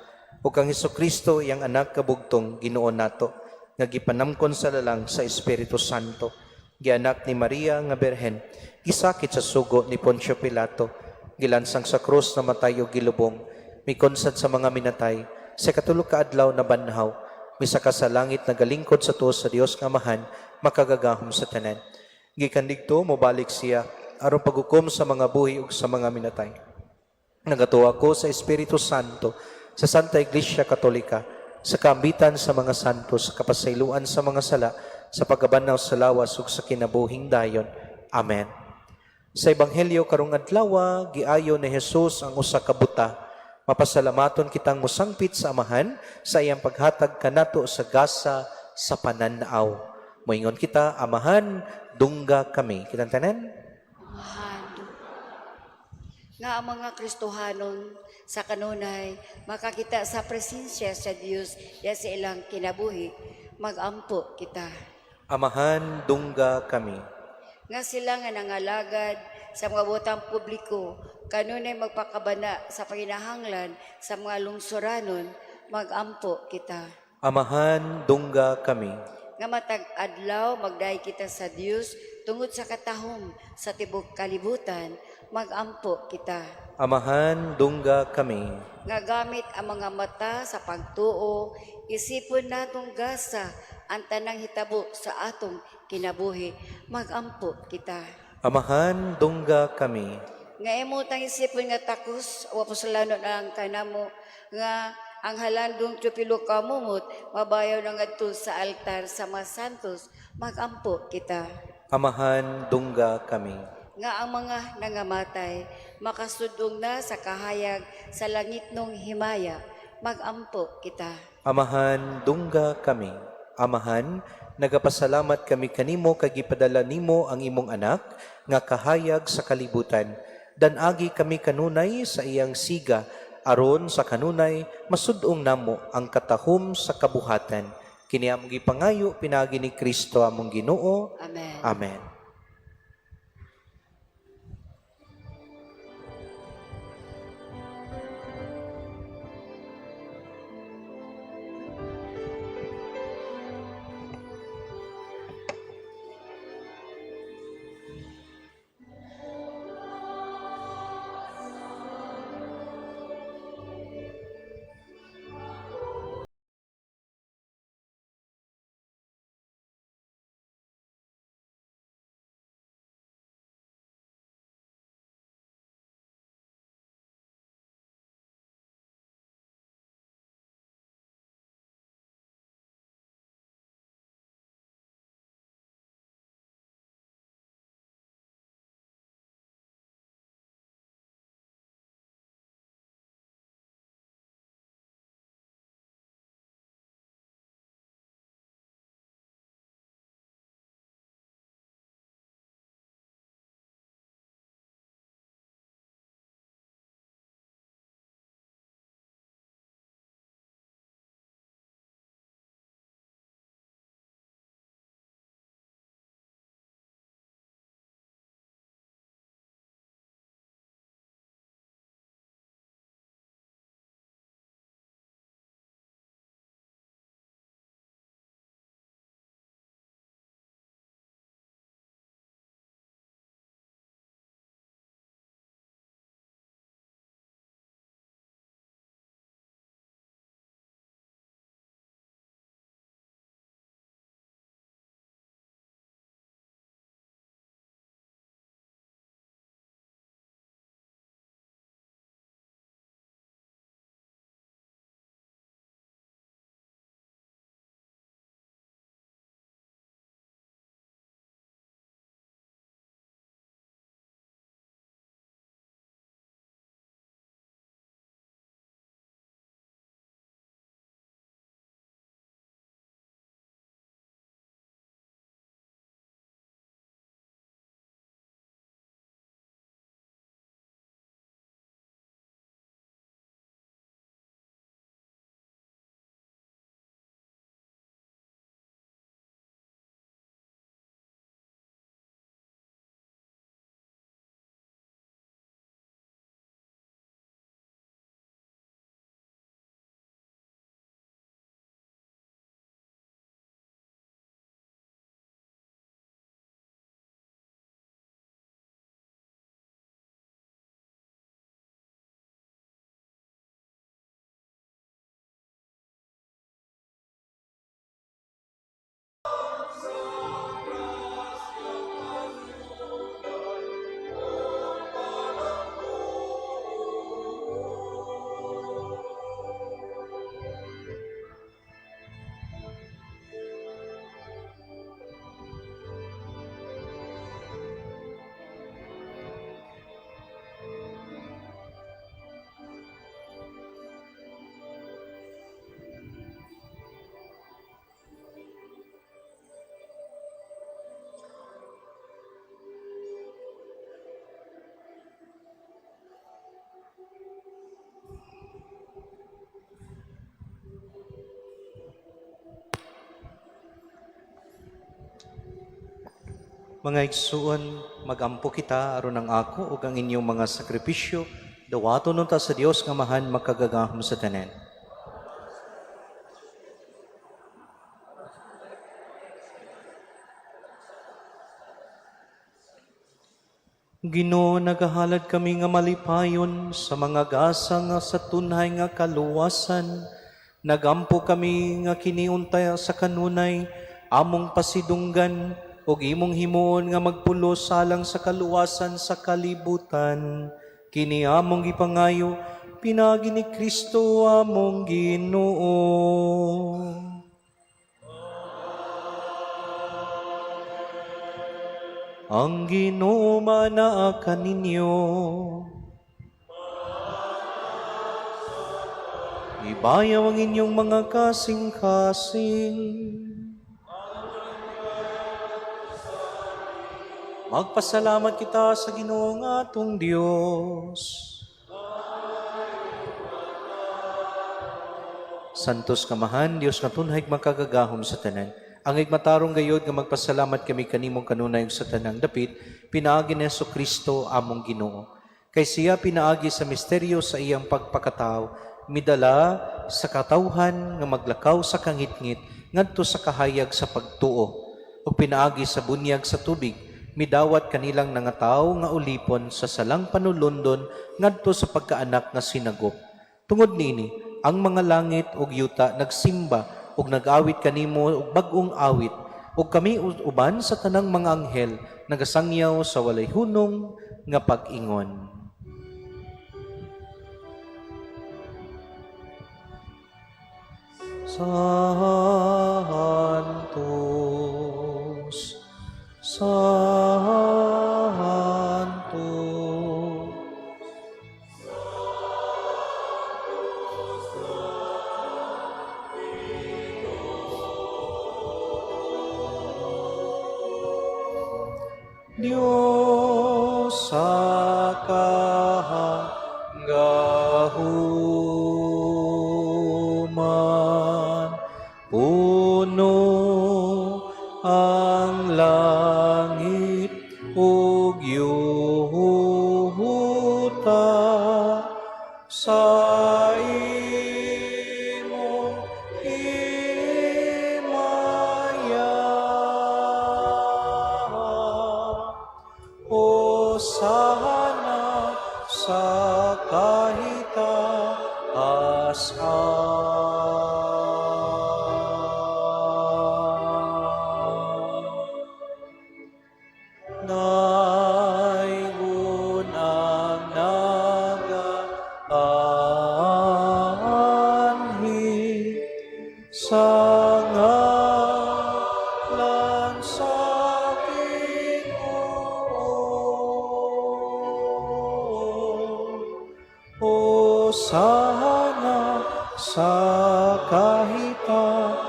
S1: ug kang Hesukristo, iyang anak kabugtong, Ginoo nato, nga gipanamkon sa lalang sa Espiritu Santo, gianak ni Maria nga Birhen, gisakit sa sugo ni Poncio Pilato, gilansang sa krus, namatay ug gilubong, mikonsad sa mga minatay, sa katulo ka adlaw nabanhaw, misaka sa langit, nagalingkod sa tuo sa Dios nga Amahan, makagagahom sa tanan. Gikan didto mobalik siya aron paghukom sa mga buhi ug sa mga minatay. Nagatuo ako sa Espiritu Santo, sa Santa Iglesia Katolika, sa kaambitan sa mga santos, sa kapasayloan sa mga sala, sa pagkabanhaw sa lawas ug sa kinabuhing dayon. Amen. Sa Ebanghelyo karong adlaw, giayo ni Jesus ang usa ka buta. Mapasalamaton kitang mosangpit sa Amahan sa iyang paghatag kanato sa gasa sa panan-aw. Moingon kita, "Amahan, dungga kami." Kitang tanan.
S2: Amahan, nga ang mga Kristohanon sa kanunay makakita sa presensya sa Dios ya sa ilang kinabuhi, magampo kita.
S1: Amahan, dungga kami.
S2: Nga sila nga nangalagad sa mga butang publiko kanunay magpakabana sa panginahanglan sa mga lungsoranon, magampo kita.
S1: Amahan, dungga kami.
S2: Nga matag adlaw magdayeg kita sa Dios tungod sa katahom sa tibok kalibutan, magampo kita.
S1: Amahan, dungga kami.
S2: Nga gamit ang mga mata sa pagtuo, isipon natong gasa ang tanang hitabo sa atong kinabuhi, magampo kita.
S1: Amahan, dungga kami.
S2: Nga imo tang isipon nga takos o apostolanon ang kanamo nga ang halandong tupilo kamumot mabayaw na ngadto sa altar sa mga santos, magampo kita.
S1: Amahan, dungga kami.
S2: Nga ang mga nangamatay makasudong na sa kahayag sa langitnong himaya, magampo kita.
S1: Amahan, dungga kami. Amahan, nagapasalamat kami kanimo kay gipadala nimo ang imong anak nga kahayag sa kalibutan. Dan-agi kami kanunay sa iyang siga aron sa kanunay masud-ong namo ang katahom sa kabuhatan. Kini among gipangayo pinaagi ni Kristo among Ginoo.
S2: Amen.
S1: Amen. Mga igsuon, magampo kita aron ang ako ug ang inyong mga sakripisyo dawaton unta sa Dios nga Amahan makagagahom sa tanan. Ginoo, nagahalad kami nga malipayon sa mga gasa nga sa tunhay nga kaluwasan. Nagampo kami nga kiniuntay sa kanunay among pasidunggan ug imong himuon nga magpulos alang sa kaluwasan sa kalibutan. Kini among gipangayo pinaagi ni Kristo among Ginoo. Ang Ginoo manaa kaninyo. Ibayaw ang inyong mga kasing-kasing. Magpasalamat kita sa Ginoo nga atong Dios. Santos Kamahan, Dios nga tunhay makagagahom sa tanan. Ang matarong gayod nga magpasalamat kami kanimong kanunay ug sa tanang dapit, pinaagi ni Hesus Kristo among Ginoo. Kay siya pinaagi sa misteryo sa iyang pagpakatao, midala sa katawhan nga maglakaw sa kangitngit ngadto sa kahayag sa pagtuo, ug pinaagi sa bunyag sa tubig, midawat kanilang nangataw nga ulipon sa salang panulundon ngadto sa pagkaanak nga sinagop. Tungod niini, ang mga langit ug yuta nagsimba ug nag-awit kanimo og bag-ong awit, ug kami uban sa tanang mga anghel nagasangyaw sa walay hunong nga pag-ingon. Santos, Santos, Diyos sa kahanggahuman, puno ang langit ug yuta sa imong himaya. Hosana sa kahitaasan. Naigun ang nagaanhi sa ngalan sa Ginoo. Hosana sa kahitaasan.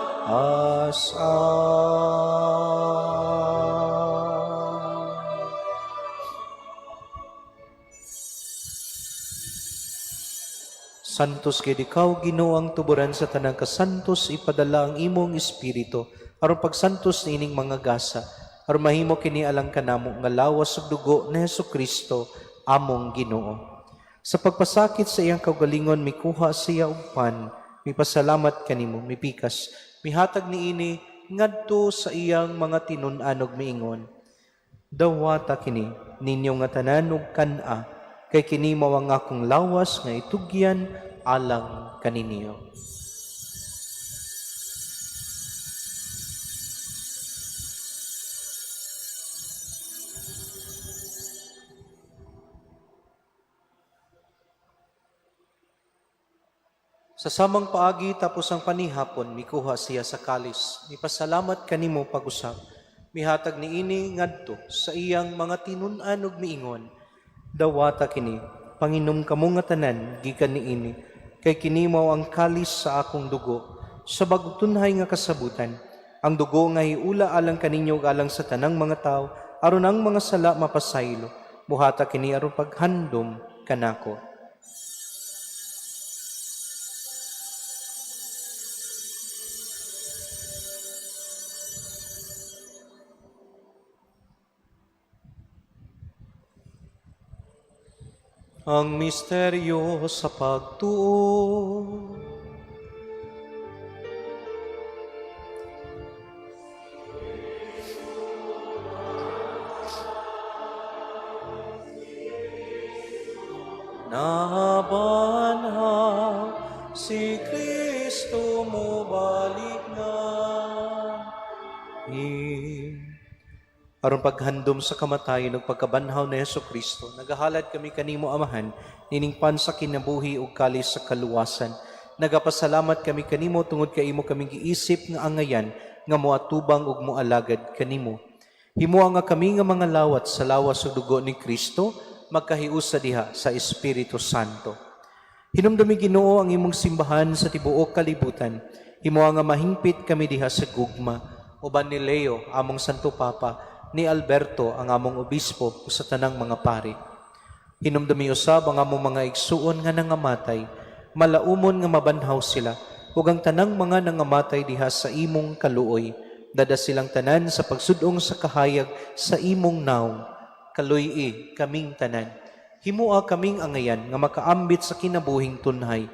S1: Santos kay ikaw, Ginoo, ang tuburan sa tanang kasantos, ipadala ang imong espiritu aron pagsantos niining mga gasa, aron mahimo kini alang kanamo nga lawas ug dugo ni Hesus Kristo among Ginoo. Sa pagpasakit sa iyang kaugalingon, mikuha siya og pan, mipasalamat kanimo, mipikas, mihatag niini ngadto sa iyang mga tinun-an ug miingon, "Dawata kini ninyo nga tanan ug kan-a, kay kini mao ang akong lawas nga itugyan alang kaninyo." Sa samang paagi tapos ang panihapon, mikuha siya sa kalis, mipasalamat kanimo pag-usab, mihatag niini ngadto sa iyang mga tinun-an ug miingon, "Dawata kini, panginom kamo nga tanan gikan niini, kay kini mao ang kalis sa akong dugo, sa bag-ong tunhay nga kasabutan, ang dugo nga hiula alang kaninyo ug alang sa tanang mga tawo, aron ang mga sala mapasaylo. Buhata kini aron paghandom kanako." Ang misteryo sa pagtuo. Nabanhaw si Kristo, mobalik na. Aron paghandom sa kamatayon ug pagkabanhaw ni Hesus Kristo, nagahalad kami kanimo, Amahan, nining pan sa kinabuhi ug kalis sa kaluwasan. Nagapasalamat kami kanimo tungod kay imo kaming giisip nga angayan nga moatubang ug moalagad kanimo. Himoa nga kami nga mga lawat sa lawas ug dugo ni Kristo magkahiusa diha sa Espiritu Santo. Hinumdumi, Ginoo, ang imong simbahan sa tibuok kalibutan. Himoa nga mahingpit kami diha sa gugma uban ni Leo among Santo Papa, ni Alberto ang among obispo ug sa tanang mga pari. Hinumdumi usab ang among mga igsuon nga nangamatay, malaumon nga mabanhaw sila, ug ang tanang mga nangamatay diha sa imong kaluoy. Dad-a silang tanan sa pagsud-ong sa kahayag sa imong nawong. Kaluy-i kaming tanan. Himoa kaming angayan nga makaambit sa kinabuhing tunhay.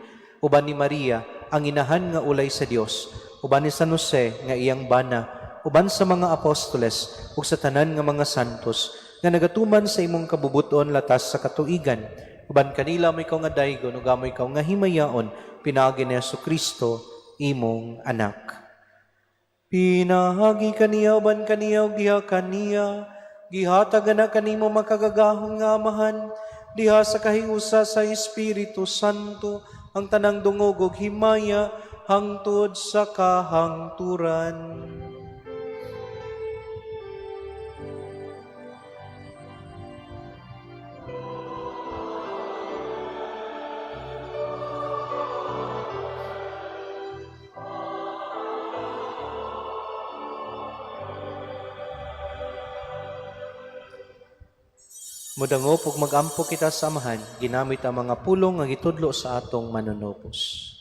S1: Uban ni Maria, ang inahan nga ulay sa Dios, uban ni San Jose nga iyang bana, uban sa mga apostoles ug sa tanan nga mga santos nga nagatuman sa imong kabubuton latas sa katuigan. Uban kanila amo ikaw nga daygon ug amo ikaw nga himayaon pinaagi ni Hesus Kristo, imong anak. Pinaagi kaniya, uban kaniya ug diha kaniya, gihatag ana kanimo makagagahom nga Amahan diha sa kahiusa sa Espiritu Santo ang tanang dungog ug himaya hangtod sa kahangturan. Mudangop ug magampo kita sa Amahan ginamit ang mga pulong nga gitudlo sa atong Manunubos.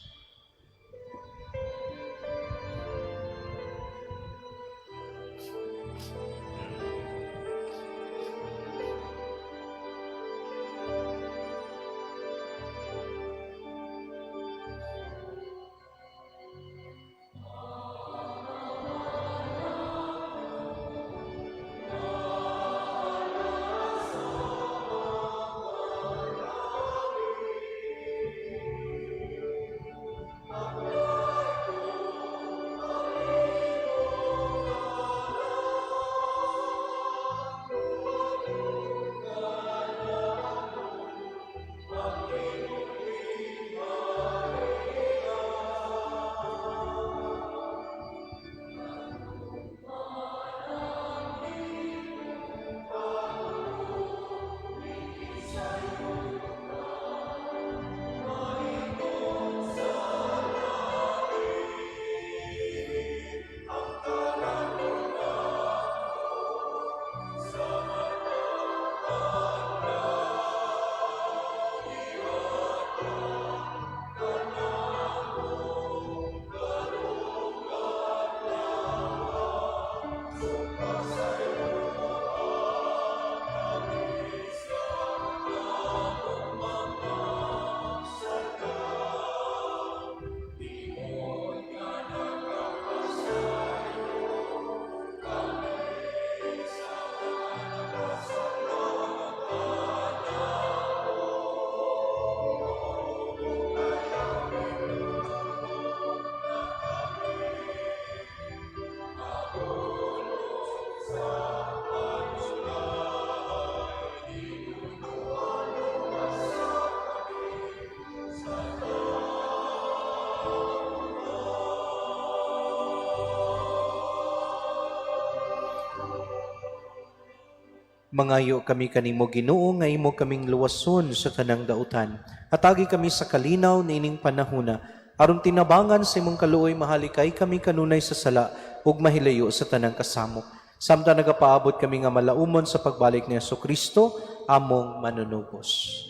S1: Mangayo kami kanimo, Ginoo, nga imo kaming luwason sa tanang dautan. Hatagi kami sa kalinaw niining panahuna aron tinabangan sa imong kaluoy mahalikay kami kanunay sa sala ug mahilayo sa tanang kasamok. Samtang nagapaabot kami nga malaumon sa pagbalik ni Hesus Kristo, among manunubos.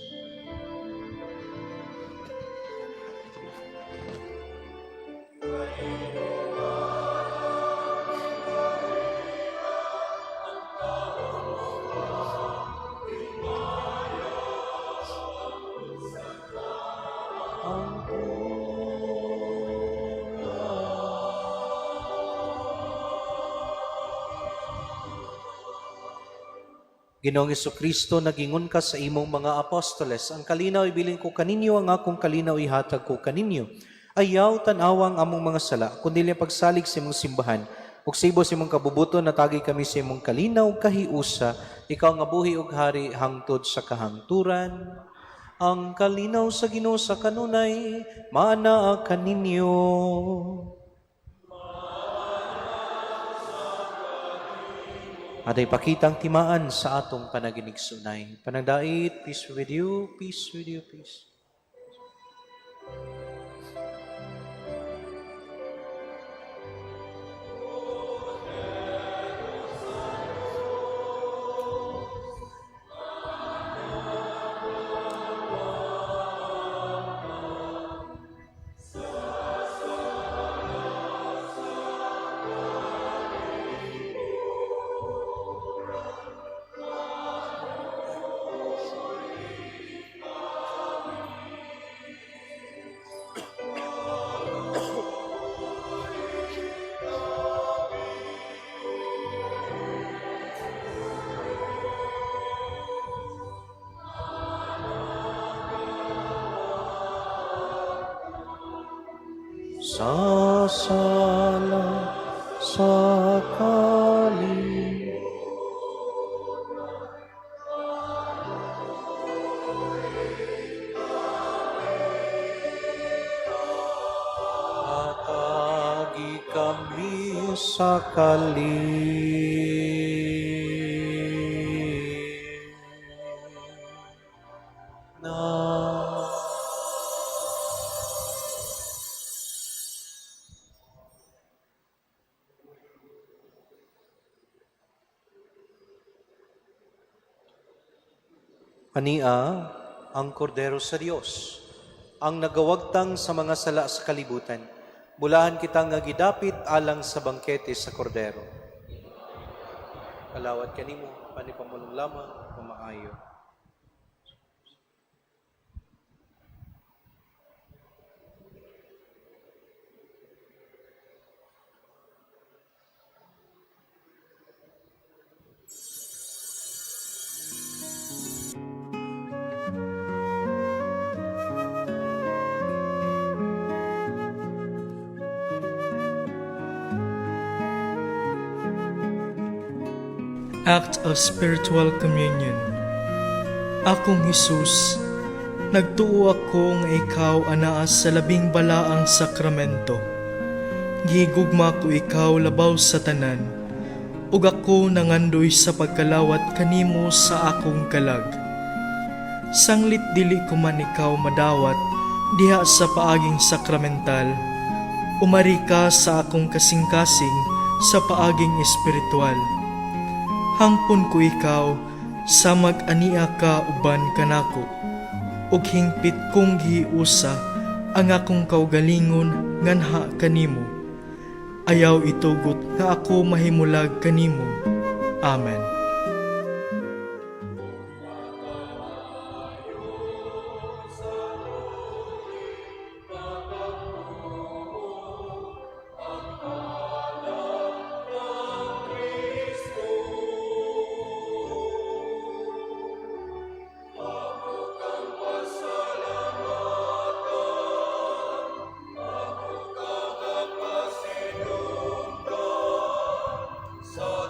S1: Ginoong Kristo, nagingon ka sa imong mga apostoles, "Ang kalinaw ibilin ko kaninyo, ang akong kalinaw ihatag ko kaninyo. Ayaw tan-awa ang among mga sala, kundi ang pagsalig sa imong simbahan. Ug sa ibos imong kabubuton, hatagi kami sa imong kalinaw kahiusa, ikaw nga buhi ug hari hangtod sa kahangturan." Ang kalinaw sa Ginoo sa kanunay maanaa kaninyo. Aday pakitang timaan sa atong panaginigsunay. Panagdait, peace with you, peace with you, peace. Sa sala sa kali. Hatagi kami sa kali. Na Ania ang Kordero sa Dios, ang nagawagtang sa mga sala sa kalibutan. Bulahan kita nga gidapit alang sa bangkete sa Kordero. Kalawat kanimo, panipamulong lamang, pamaayo.
S5: Act of Spiritual Communion. Akong Hesus, nagtuo ako nga ikaw anaa sa labing balaang sakramento. Gihigugma ko ikaw labaw sa tanan, ug ako nangandoy sa pagkalawat kanimo sa akong kalag. Sanglit dili ko man ikaw madawat diha sa paaging sakramental, umari ka sa akong kasing-kasing sa paaging espiritual. Hangpon ko ikaw sa mag-ania ka uban kanako, ug hingpit kong gihiusa ang akong kaugalingon nganha kanimo. Ayaw itugot nga ako mahimulag kanimo. Amen.
S1: Sa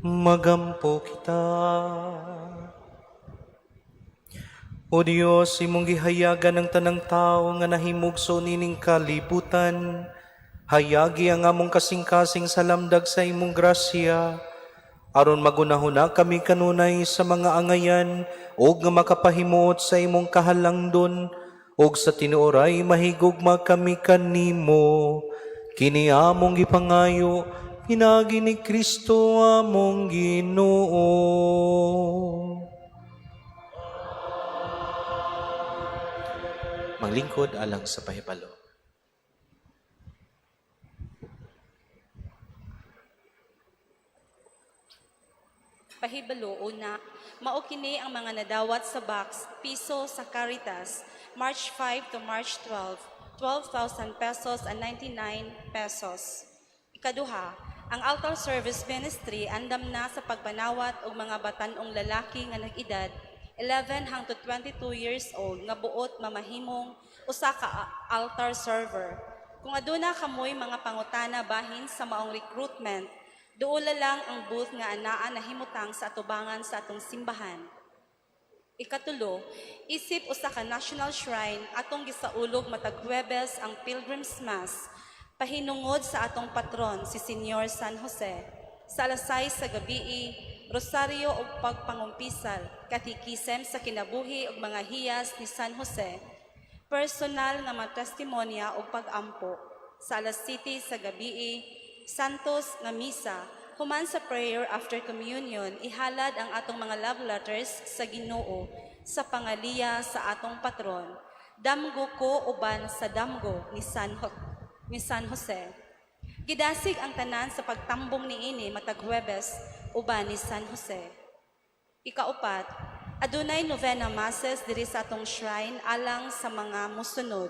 S1: Magampo kita. O Dios, imong gihayagan ang tanang tao nga nahimugso nining kalibutan. Hayagi ang among kasing-kasing sa lamdag sa imong grasya, aron magunahuna kami kanunay sa mga angayan ug nga makapahimuot sa imong kahalangdon ug sa tinuoray mahigugma kami kanimo. Kini among gipangayo pinaagi ni Kristo among Ginoo. Maglingkod alang sa pahibalo.
S4: Pahibalo una, mao kini ang mga nadawat sa box piso sa Caritas, March 5 to March 12, 12,000 pesos and 99 pesos. Ikaduha, ang Altar Service Ministry andam na sa pagpanawat og mga batan-ong lalaki nga nag-edad 11 hangtod 22 years old nga buot mamahimong usa ka altar server. Kung aduna kamoy mga pangutana bahin sa maong recruitment, duola lang ang booth nga anaa nahimutang sa atubangan sa atong simbahan. Ikatulo, isip usa ka national shrine atong gisaulog matag Huwebes ang Pilgrim's Mass pahinungod sa atong patron si Senyor San Jose. Sa alas 6 sa gabii, rosaryo ug pagpangumpisal, katikisem sa kinabuhi ug mga hiyas ni San Jose, personal nga mga testimonya ug pag-ampo. Sa alas 7 sa gabii, Santos nga misa, human sa prayer after communion, ihalad ang atong mga love letters sa Ginoo sa pangaliya sa atong patron. Damgo ko uban sa damgo ni San Jose. Gidasig ang tanan sa pagtambong niini matag Huwebes uban ni San Jose. Ikaupat, adunay novena masses diri sa atong shrine alang sa mga musunod.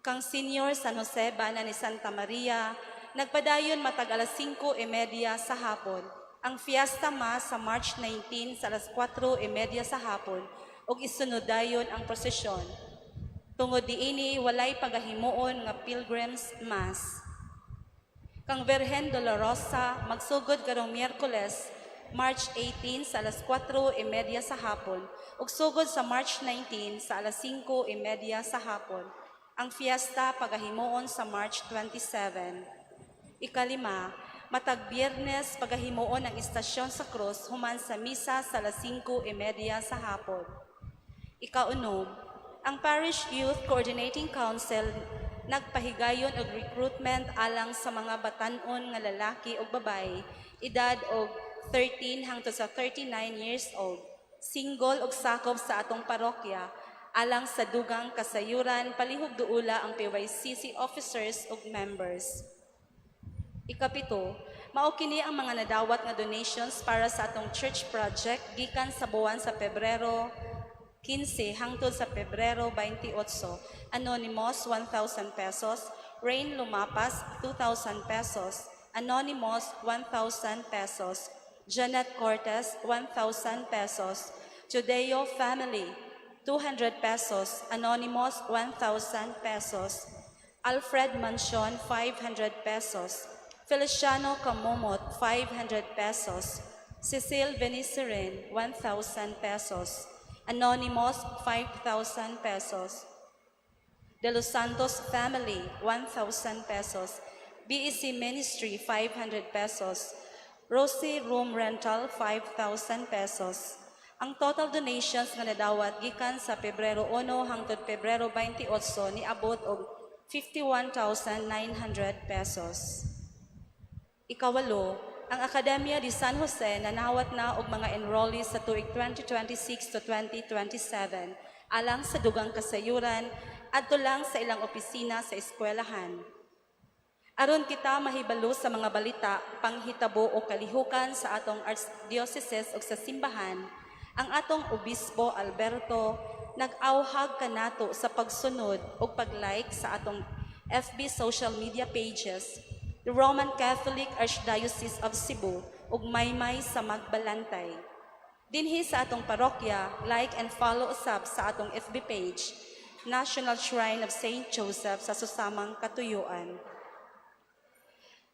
S4: Kang Senior San Jose bana ni Santa Maria, nagpadayon matag alas 5:30 sa hapon. Ang fiesta mass sa March 19 sa alas 4:30 sa hapon ug isunod dayon ang prosesyon. Tungod diini walay pagahimuon nga Pilgrims Mass. Kang Virgen Dolorosa magsugod karong Miyerkules, March 18 sa alas 4:30 sa hapon ug sugod sa March 19 sa alas 5:30 sa hapon. Ang fiesta pagahimuon sa March 27. Ikalima, matag Biyernes pagahimuon ang istasyon sa krus human sa misa sa alas 5:30 sa hapon. Ikaunom, ang Parish Youth Coordinating Council nagpahigayon og recruitment alang sa mga batan-on nga lalaki ug babaye, edad og 13 hangtod sa 39 years old, single ug sakop sa atong parokya, alang sa dugang kasayuran palihog duula ang PYCC officers ug members. Ikapito, mao kini ang mga nadawat nga donations para sa atong church project gikan sa buwan sa Pebrero 15 hangtod sa Pebrero 28. Anonymous 1,000 pesos, Rain Lumapas 2,000 pesos, Anonymous 1,000 pesos, Janet Cortez 1,000 pesos, Judeo Family 200 pesos, Anonymous 1,000 pesos, Alfred Mansion 500 pesos, Feliciano Camomot 500 pesos, Cecile Benicerin 1,000 pesos, Anonymous 5,000 pesos, De Los Santos Family 1,000 pesos, BEC Ministry 500 pesos, Rosie Room Rental 5,000 pesos. Ang total donations nga nadawat gikan sa Pebrero 1 hangtod Pebrero 28 niabot og 51,900 pesos. Ikawalo, ang Akademya de San Jose nanawat na og mga enrollees sa tuig 2026 to 2027 alang sa dugang kasayuran adto lang sa ilang opisina sa eskwelahan. Aron kita mahibalo sa mga balita, panghitabo o kalihukan sa atong archdiocese ug sa simbahan, ang atong Obispo Alberto nag-awhag kanato sa pagsunod ug pag-like sa atong FB social media pages, the Roman Catholic Archdiocese of Cebu ug Maymay sa Magbalantay. Dinhi sa atong parokya, like and follow usab sa atong FB page, National Shrine of St. Joseph sa Susamang Katuyuan.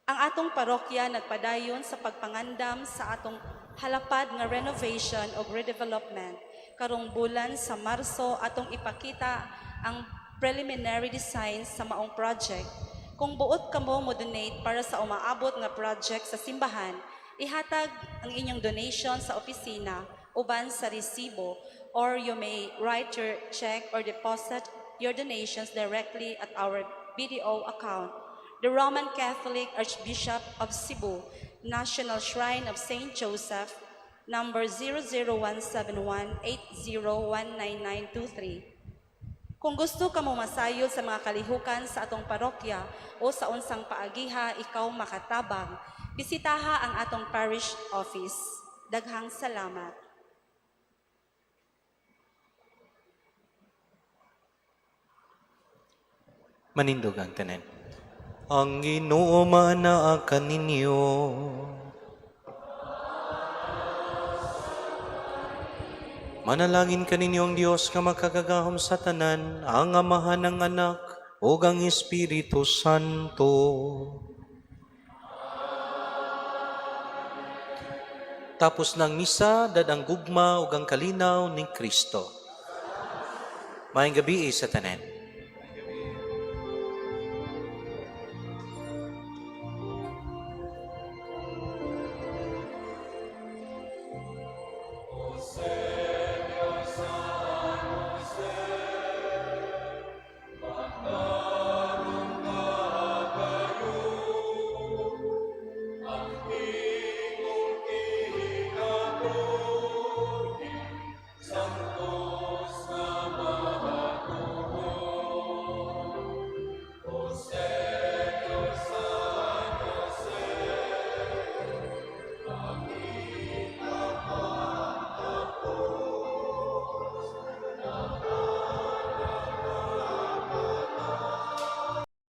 S4: Ang atong parokya nagpadayon sa pagpangandam sa atong halapad nga renovation o redevelopment. Karong bulan sa Marso atong ipakita ang preliminary designs sa maong project. Kung buot kamo mo donate para sa umaabot nga project sa simbahan, ihatag ang inyong donation sa opisina uban sa resibo, or you may write your check or deposit your donations directly at our BDO account. The Roman Catholic Archbishop of Cebu, National Shrine of St. Joseph, number 00171801923. Kung gusto ka mo masayod sa mga kalihukan sa atong parokya o sa unsang paagiha ikaw makatabang, bisitaha ang atong parish office. Daghang salamat.
S1: Manindog ang tanan. Ang Ginoo maanaa kaninyo. Manalangin kaninyo ang Dios nga makagagahom sa tanan, ang Amahan, ang Anak, ug ang Espiritu Santo. Tapos ng misa, dad ang gugma ug ang kalinaw ni Kristo. Maayong gabii sa tanan.